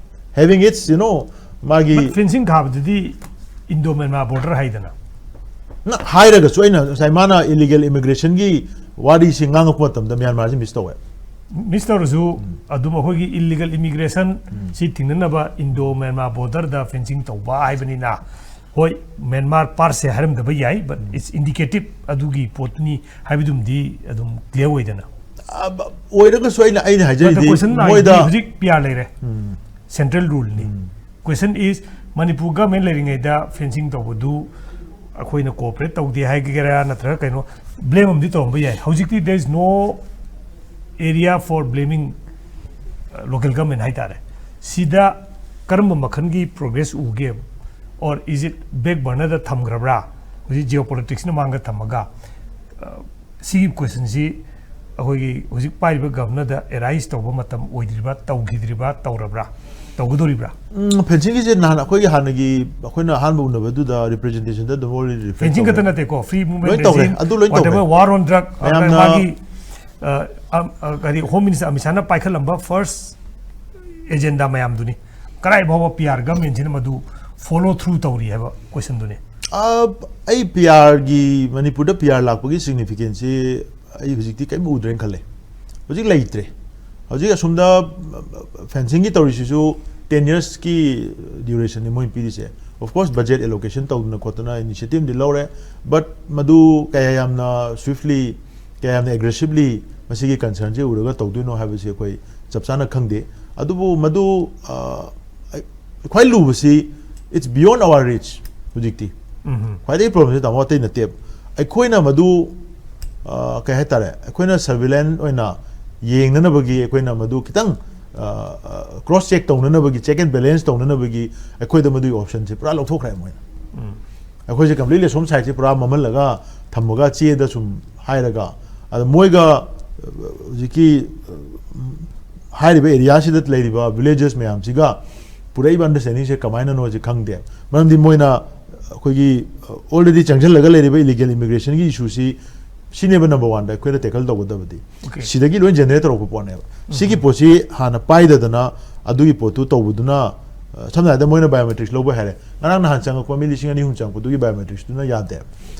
having its, you know, ꯃꯥꯒꯤ ꯐꯦꯟꯁꯤꯡ ꯊꯥꯕꯗꯨꯗꯤ ꯏꯟꯗꯣ ꯃ꯭ꯌꯥꯟꯃꯥꯔ ꯕꯣꯔꯗꯔ ꯍꯥꯏꯗꯅ꯫ ꯅ-, ꯍꯥꯏꯔꯒꯁꯨ ꯑꯩꯅ ꯉꯁꯥꯏ ꯃꯥꯅ ꯏꯂꯤꯒꯦꯜ ꯏꯃꯤꯒ꯭ꯔꯦꯁꯟꯒꯤ ꯋꯥꯔꯤꯁꯤ ꯉꯥꯡꯉꯛꯄ ꯃꯇꯝꯗ ꯃ꯭ꯌꯥꯟꯃꯥꯔꯁꯤ ꯃꯤꯁ ꯇꯧꯋꯦ꯫ ꯃꯤꯁ ꯇꯧꯔꯁꯨ ꯑꯗꯨꯝ ꯑꯩꯈꯣꯏꯒꯤ ꯏꯂꯤꯒꯦꯜ ꯏꯃꯤꯒ꯭ꯔꯦꯁꯟ ꯁꯤ ꯊꯤꯡꯅꯅꯕ ꯏꯟꯗꯣ ꯃ꯭ꯌꯥꯟꯃꯥꯔ ꯕꯣꯔꯗꯔꯗ ꯐꯦꯟꯁꯤꯡ ꯇꯧꯕ ꯍꯥꯏꯕꯅꯤꯅ, ꯍꯣꯏ, ꯃ꯭ꯌꯥꯟꯃꯥꯔ ꯄꯥꯔꯠꯁꯦ ꯍꯥꯏꯔꯝꯗꯕ ꯌꯥꯏ, ꯕꯠ ꯏꯠꯁ ꯏꯟꯗꯤꯀꯦꯇꯤꯞ ꯑꯗꯨꯒꯤ ꯄꯣꯠꯇꯨꯅꯤ ꯍꯥꯏꯕꯗꯨꯝꯗꯤ ꯑꯗꯨꯝ ꯀ꯭ꯂꯤꯌꯥꯔ ꯑꯣꯏꯗꯅ꯫ ꯑ, ꯕ-, ꯑꯣꯏꯔꯒꯁꯨ ꯑꯩꯅ, ꯑꯩꯅ ꯍꯥꯏꯖꯔꯤꯗꯤ ꯀꯣꯏꯁꯟ ꯃꯣꯏꯗ ꯍꯧꯖꯤꯛ ꯄꯤ ꯑꯥꯔ ꯂꯩꯔꯦ, ꯁꯦꯟꯇ꯭ꯔꯦꯜ ꯔꯨꯜꯅꯤ꯫ ꯀꯣꯏꯁꯟ ꯏꯁ, ꯃꯅꯤꯄꯨꯔ ꯒꯃꯦꯟ ꯂꯩꯔꯤꯉꯩꯗ ꯐꯦꯟꯁꯤꯡ ꯇꯧꯕꯗꯨ ꯑꯩꯈꯣꯏꯅ ꯀꯣꯑꯣꯄꯔꯦꯠ ꯇꯧꯗꯦ ꯍꯥꯏꯒꯦꯔꯥ ꯅꯠꯇ꯭ꯔꯒ ꯀꯩꯅꯣ, ꯕ꯭ꯂꯦꯝ ꯑꯃꯗꯤ ꯇꯧꯔꯝꯕ ꯌꯥꯏ꯫ ꯍꯧꯖꯤꯛꯇꯤ there is no area for blaming local government ꯍꯥꯏꯇꯥꯔꯦ꯫ ꯁꯤꯗ ꯀꯔꯝꯕ ꯃꯈꯜꯒꯤ ꯄ꯭ꯔꯣꯒ꯭ꯔꯦꯁ ꯎꯒꯦ? Or is it back burner ꯗ ꯊꯝꯈ꯭ꯔꯕ꯭ꯔꯥ? ꯍꯧꯖꯤꯛ ꯖꯤꯑꯣ ꯄꯣꯂꯤꯇꯤꯛꯁꯅ ꯃꯥꯡꯗ ꯊꯝꯃꯒ, ꯑ, ꯁꯤꯒꯤ ꯀꯣꯏꯁꯟꯁꯤ ꯑꯩꯈꯣꯏꯒꯤ ꯍꯧꯖꯤꯛ ꯄꯥꯏꯔꯤꯕ ꯒꯚꯔꯅꯔꯗ ꯑꯦꯔꯥꯏꯁ ꯇꯧꯕ ꯃꯇꯝ ꯑꯣꯏꯗ꯭ꯔꯤꯕ꯭ꯔꯥ, ꯇꯧꯈꯤꯗ꯭ꯔꯤꯕ꯭ꯔꯥ, ꯇꯧꯔꯕ꯭ꯔꯥ, ꯇꯧꯒꯗꯧꯔꯤꯕ꯭ꯔꯥ? ꯎꯝ, ꯐꯦꯟꯁꯤꯡꯒꯤꯁꯦ ꯅꯍꯥꯟ ꯑꯩꯈꯣꯏꯒꯤ ꯍꯥꯟꯅꯒꯤ, ꯑꯩꯈꯣꯏꯅ ꯑꯍꯥꯟꯕ ꯎꯅꯕꯗꯨꯗ ꯔꯤꯄ꯭ꯔꯖꯦꯟꯇꯦꯁꯟꯗ ꯑꯗꯨꯝ already ꯔꯤꯐ꯭ꯂꯦꯛ ꯐꯦꯟꯁꯤꯡ ꯈꯛꯇ ꯇꯧꯔꯦ꯫ ꯅꯠꯇꯦꯀꯣ, ꯐ꯭ꯔꯤ ꯂꯣꯏ ꯃꯨꯚꯃꯦꯟ, ꯇꯧꯔꯦ, ꯑꯗꯨ ꯂꯣꯏ ꯇꯧꯔꯦ꯫ ꯋꯥꯔ ꯑꯣꯟ ꯗ꯭ꯔꯒ, ꯃꯌꯥꯝꯅ ꯃꯥꯒꯤ, ꯑ, ꯑ, ꯑ, ꯀꯔꯤ, ꯍꯣꯝ ꯃꯤꯅꯤꯁꯇꯔ ꯑꯃꯤꯠ ꯁꯥꯍꯅ ꯄꯥꯏꯈꯠꯂꯝꯕ ꯐꯥꯔꯁ ꯑꯦꯖꯦꯟꯗꯥ ꯃꯌꯥꯝꯗꯨꯅꯤ꯫ ꯀꯗꯥꯏ ꯐꯥꯎꯕ ꯄꯤ ꯑꯥꯔ ꯒꯃꯦꯟꯁꯤꯅ ꯃꯗꯨ ꯐꯣꯂꯣ ꯊ꯭ꯔꯨ ꯇꯧꯔꯤ ꯍꯥꯏꯕ ꯀꯣꯏꯁꯟꯗꯨꯅꯤ꯫ ꯑ, ꯑꯩ ꯄꯤ ꯑꯥꯔꯒꯤ, ꯃꯅꯤꯄꯨꯔꯗ ꯄꯤ ꯑꯥꯔ ꯂꯥꯛꯄꯒꯤ ꯁꯤꯒꯅꯤꯐꯤꯀꯦꯟꯁꯤ ꯑꯩ ꯍꯧꯖꯤꯛꯇꯤ ꯀꯔꯤꯝ ꯎꯗ꯭ꯔꯦꯅ ꯈꯜꯂꯦ꯫ ꯍꯧꯖꯤꯛ ꯂꯩꯇ꯭ꯔꯦ꯫ ꯍꯧꯖꯤꯛ ꯑꯁꯣꯝꯗ ꯐꯦꯟꯁꯤꯡꯒꯤ ꯇꯧꯔꯤꯁꯤꯁꯨ ꯇꯦꯟ ꯌꯔꯁꯀꯤ ꯗ꯭ꯌꯨꯔꯦꯁꯟꯅꯤ ꯃꯣꯏꯅ ꯄꯤꯔꯤꯁꯦ꯫ Of course, budget allocation ꯇꯧꯗꯅ ꯈꯣꯠꯇꯅ ꯏꯅꯤꯁꯤꯌꯦꯇꯤꯚꯗꯤ ꯂꯧꯔꯦ, ꯕꯠ ꯃꯗꯨ ꯀꯌꯥ ꯌꯥꯝꯅ ꯁ꯭ꯋꯤꯐꯂꯤ, ꯀꯌꯥ ꯌꯥꯝꯅ ꯑꯦꯒ꯭ꯔꯦꯁꯤꯚꯂꯤ ꯃꯁꯤꯒꯤ ꯀꯟꯁꯔꯟꯁꯤ ꯎꯔꯒ ꯇꯧꯗꯣꯏꯅꯣ ꯍꯥꯏꯕꯁꯤ ꯑꯩꯈꯣꯏ ꯆꯞ ꯆꯥꯅ ꯈꯪꯗꯦ꯫ ꯑꯗꯨꯕꯨ ꯃꯗꯨ, ꯑ, ꯈ꯭ꯋꯥꯏ ꯂꯨꯕꯁꯤ, it's beyond our reach ꯍꯧꯖꯤꯛꯇꯤ꯫ ꯎꯝ꯫ ꯈ꯭ꯋꯥꯏꯗꯒꯤ ꯄ꯭ꯔꯣꯕ꯭ꯂꯦꯝꯁꯦ, ꯇꯥꯃꯣ, ꯑꯇꯩ ꯅꯠꯇꯦꯕ꯫ ꯑꯩꯈꯣꯏꯅ ꯃꯗꯨ ꯀꯩ ꯍꯥꯏꯇꯥꯔꯦ, ꯑꯩꯈꯣꯏꯅ ꯁꯔꯚꯤꯂꯦꯟ ꯑꯣꯏꯅ ꯌꯦꯡꯅꯅꯕꯒꯤ, ꯑꯩꯈꯣꯏꯅ ꯃꯗꯨ ꯈꯤꯇꯪ ꯀ꯭ꯔꯣꯁ ꯆꯦꯛ ꯇꯧꯅꯅꯕꯒꯤ, ꯆꯦꯛ ꯑꯦꯟ ꯕꯦꯂꯦꯟꯁ ꯇꯧꯅꯅꯕꯒꯤ ꯑꯩꯈꯣꯏꯗ ꯃꯗꯨꯒꯤ ꯑꯣꯞꯁꯟꯁꯦ ꯄꯨꯔꯥ ꯂꯧꯊꯣꯛꯈ꯭ꯔꯦ ꯃꯣꯏꯅ꯫ ꯑꯩꯈꯣꯏꯁꯦ ꯀꯝꯄ꯭ꯂꯤꯠꯂꯤ ꯑꯁꯣꯝ ꯁꯥꯏꯠꯁꯦ ꯄꯨꯔꯥ ꯃꯝꯍꯜꯂꯒ ꯊꯝꯃꯒ ꯆꯦꯗ ꯁꯨꯝ ꯍꯥꯏꯔꯒ, ꯑꯗ ꯃꯣꯏꯒ ꯍꯧꯖꯤꯛꯀꯤ ꯍꯥꯏꯔꯤꯕ ꯑꯦꯔꯤꯌꯥꯁꯤꯗ ꯂꯩꯔꯤꯕ ꯚꯤꯂꯦꯖꯦꯁ ꯃꯌꯥꯝꯁꯤꯒ ꯄꯨꯔꯛꯏꯕ ꯑꯟꯗꯔꯁ꯭ꯇꯦꯟꯗꯤꯡꯁꯦ ꯀꯃꯥꯏꯅꯅꯣꯁꯦ ꯈꯪꯗꯦ꯫ ꯃꯔꯝꯗꯤ ꯃꯣꯏꯅ ꯑꯩꯈꯣꯏꯒꯤ ꯑꯣꯜꯔꯦꯗꯤ ꯆꯪꯁꯤꯜꯂꯒ ꯂꯩꯔꯤꯕ ꯏꯂꯤꯒꯦꯜ ꯏꯃꯤꯒ꯭ꯔꯦꯁꯟꯒꯤ ꯏꯁꯨꯁꯤ, ꯁꯤꯅꯦꯕ ꯅꯝꯕꯔ ꯋꯥꯟꯗ ꯑꯩꯈꯣꯏꯅ ꯇꯦꯀꯜ ꯇꯧꯒꯗꯕꯗꯤ꯫ Okay. ꯁꯤꯗꯒꯤ ꯂꯣꯏ ꯖꯦꯅꯦꯔꯦꯠ ꯇꯧꯔꯛꯄ ꯄꯣꯠꯅꯦꯕ꯫ ꯁꯤꯒꯤ ꯄꯣꯠꯁꯤ ꯍꯥꯟꯅ ꯄꯥꯏꯗꯗꯅ ꯑꯗꯨꯒꯤ ꯄꯣꯠꯇꯨ ꯇꯧꯕꯗꯨꯅ, ꯑ, ꯁꯝꯅ ꯍꯥꯏꯔꯕꯗ ꯃꯣꯏꯅ ꯕꯥꯏꯑꯣꯃꯦꯇ꯭ꯔꯤꯛꯁ ꯂꯧꯕ ꯍꯥꯏꯔꯦ, ꯉꯔꯥꯡ ꯅꯍꯥꯟ ꯆꯪꯉꯛꯄ ꯃꯤ ꯂꯤꯁꯤꯡ ꯑꯅꯤ ꯑꯍꯨꯝ ꯆꯪꯉꯛꯄꯗꯨꯒꯤ ꯕꯥꯏꯑꯣꯃꯦꯇ꯭ꯔꯤꯛꯁꯇꯨꯅ ꯌꯥꯗꯦ꯫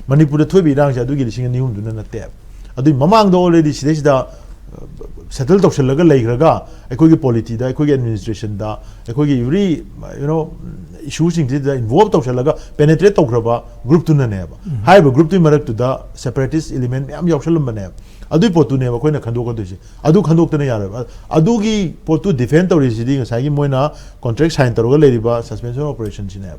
ꯃꯅꯤꯄꯨꯔꯗ ꯊꯣꯛꯏꯕ ꯏꯔꯥꯡꯁꯦ ꯑꯗꯨꯒꯤ ꯂꯤꯁꯤꯡ ꯑꯅꯤ ꯑꯍꯨꯝꯗꯨꯅ ꯅꯠꯇꯦ꯫ ꯑꯗꯨꯏ ꯃꯃꯥꯡꯗ ꯑꯣꯜꯔꯦꯗꯤ ꯁꯤꯗꯩꯁꯤꯗ ꯁꯦꯇꯜ ꯇꯧꯁꯜꯂꯒ ꯂꯩꯈ꯭ꯔꯒ ꯑꯩꯈꯣꯏꯒꯤ ꯄꯣꯂꯤꯇꯤꯗ, ꯑꯩꯈꯣꯏꯒꯤ ꯑꯦꯗꯃꯤꯅꯤꯁꯇ꯭ꯔꯦꯁꯟꯗ, ꯑꯩꯈꯣꯏꯒꯤ ꯏꯚ꯭ꯔꯤ, ꯌꯨ ꯅꯣ, ꯏꯁꯨꯁꯤꯡꯁꯤꯗ ꯏꯟꯚꯣꯜꯕ ꯇꯧꯁꯜꯂꯒ ꯄꯦꯅꯦꯇ꯭ꯔꯦꯠ ꯇꯧꯈ꯭ꯔꯕ ꯒ꯭ꯔꯨꯞꯇꯨꯅꯅꯦꯕ꯫ ꯍꯥꯏꯔꯤꯕ ꯒ꯭ꯔꯨꯞꯇꯨꯒꯤ ꯃꯔꯛꯇꯨꯗ ꯁꯦꯄꯔꯦꯇꯤꯁ ꯏꯂꯤꯃꯦꯟ ꯃꯌꯥꯝ ꯌꯥꯎꯁꯜꯂꯝꯕꯅꯦꯕ꯫ ꯑꯗꯨꯒꯤ ꯄꯣꯠꯇꯨꯅꯦꯕ ꯑꯩꯈꯣꯏꯅ ꯈꯟꯗꯣꯛꯀꯗꯣꯏꯁꯦ꯫ ꯑꯗꯨ ꯈꯟꯗꯣꯛꯇꯅ ꯌꯥꯔꯣꯏꯕ꯫ ꯑꯗꯨꯒꯤ ꯄꯣꯠꯇꯨ ꯗꯤꯐꯦꯟ ꯇꯧꯔꯤꯁꯤꯗꯤ ꯉꯁꯥꯏꯒꯤ ꯃꯣꯏꯅ ꯀꯣꯟꯇ꯭ꯔꯦꯛ ꯁꯥꯏꯟ ꯇꯧꯔꯒ ꯂꯩꯔꯤꯕ ꯁꯁꯄꯦꯟꯁꯟ ꯑꯣꯄꯔꯦꯁꯟꯁꯤꯅꯦꯕ꯫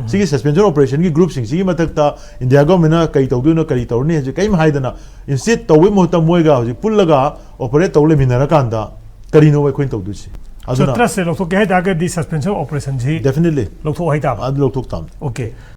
ꯁꯤꯒꯤ ꯁꯁꯄꯦꯟꯁꯟ ꯑꯣꯄꯔꯦꯁꯟꯒꯤ ꯒ꯭ꯔꯨꯞꯁꯤꯡꯁꯤꯒꯤ ꯃꯊꯛꯇ ꯏꯟꯗꯤꯌꯥ ꯒꯣꯔꯃꯦꯟꯅ ꯀꯔꯤ ꯇꯧꯗꯣꯏꯅꯣ, ꯀꯔꯤ ꯇꯧꯔꯅꯤ ꯍꯥꯏꯁꯦ ꯀꯔꯤꯝ ꯍꯥꯏꯗꯅ, ꯏꯟꯁꯇꯤꯠ ꯇꯧꯕꯩ ꯃꯍꯨꯠꯇ ꯃꯣꯏꯒ ꯍꯧꯖꯤꯛ ꯄꯨꯜꯂꯒ ꯑꯣꯄꯔꯦꯠ ꯇꯧ ꯂꯩꯃꯤꯟꯅꯔꯀꯥꯟꯗ ꯀꯔꯤꯅꯣ ꯑꯩꯈꯣꯏꯅ ꯇꯧꯗꯣꯏꯁꯦ? ꯑꯗꯨꯅ ꯇ꯭ꯔꯁꯁꯦ ꯂꯧꯊꯣꯛꯀꯦ ꯍꯥꯏꯇꯥꯔꯒꯗꯤ ꯁꯁꯄꯦꯟꯁꯟ ꯑꯣꯄꯔꯦꯁꯟꯁꯤ ꯗꯦꯐꯤꯅꯦꯠꯂꯤ ꯂꯧꯊꯣꯛꯑꯣ ꯍꯥꯏꯇꯥꯕ꯫ ꯑꯗꯨ ꯂꯧꯊꯣꯛ ꯇꯥꯕꯅꯤ꯫ Okay.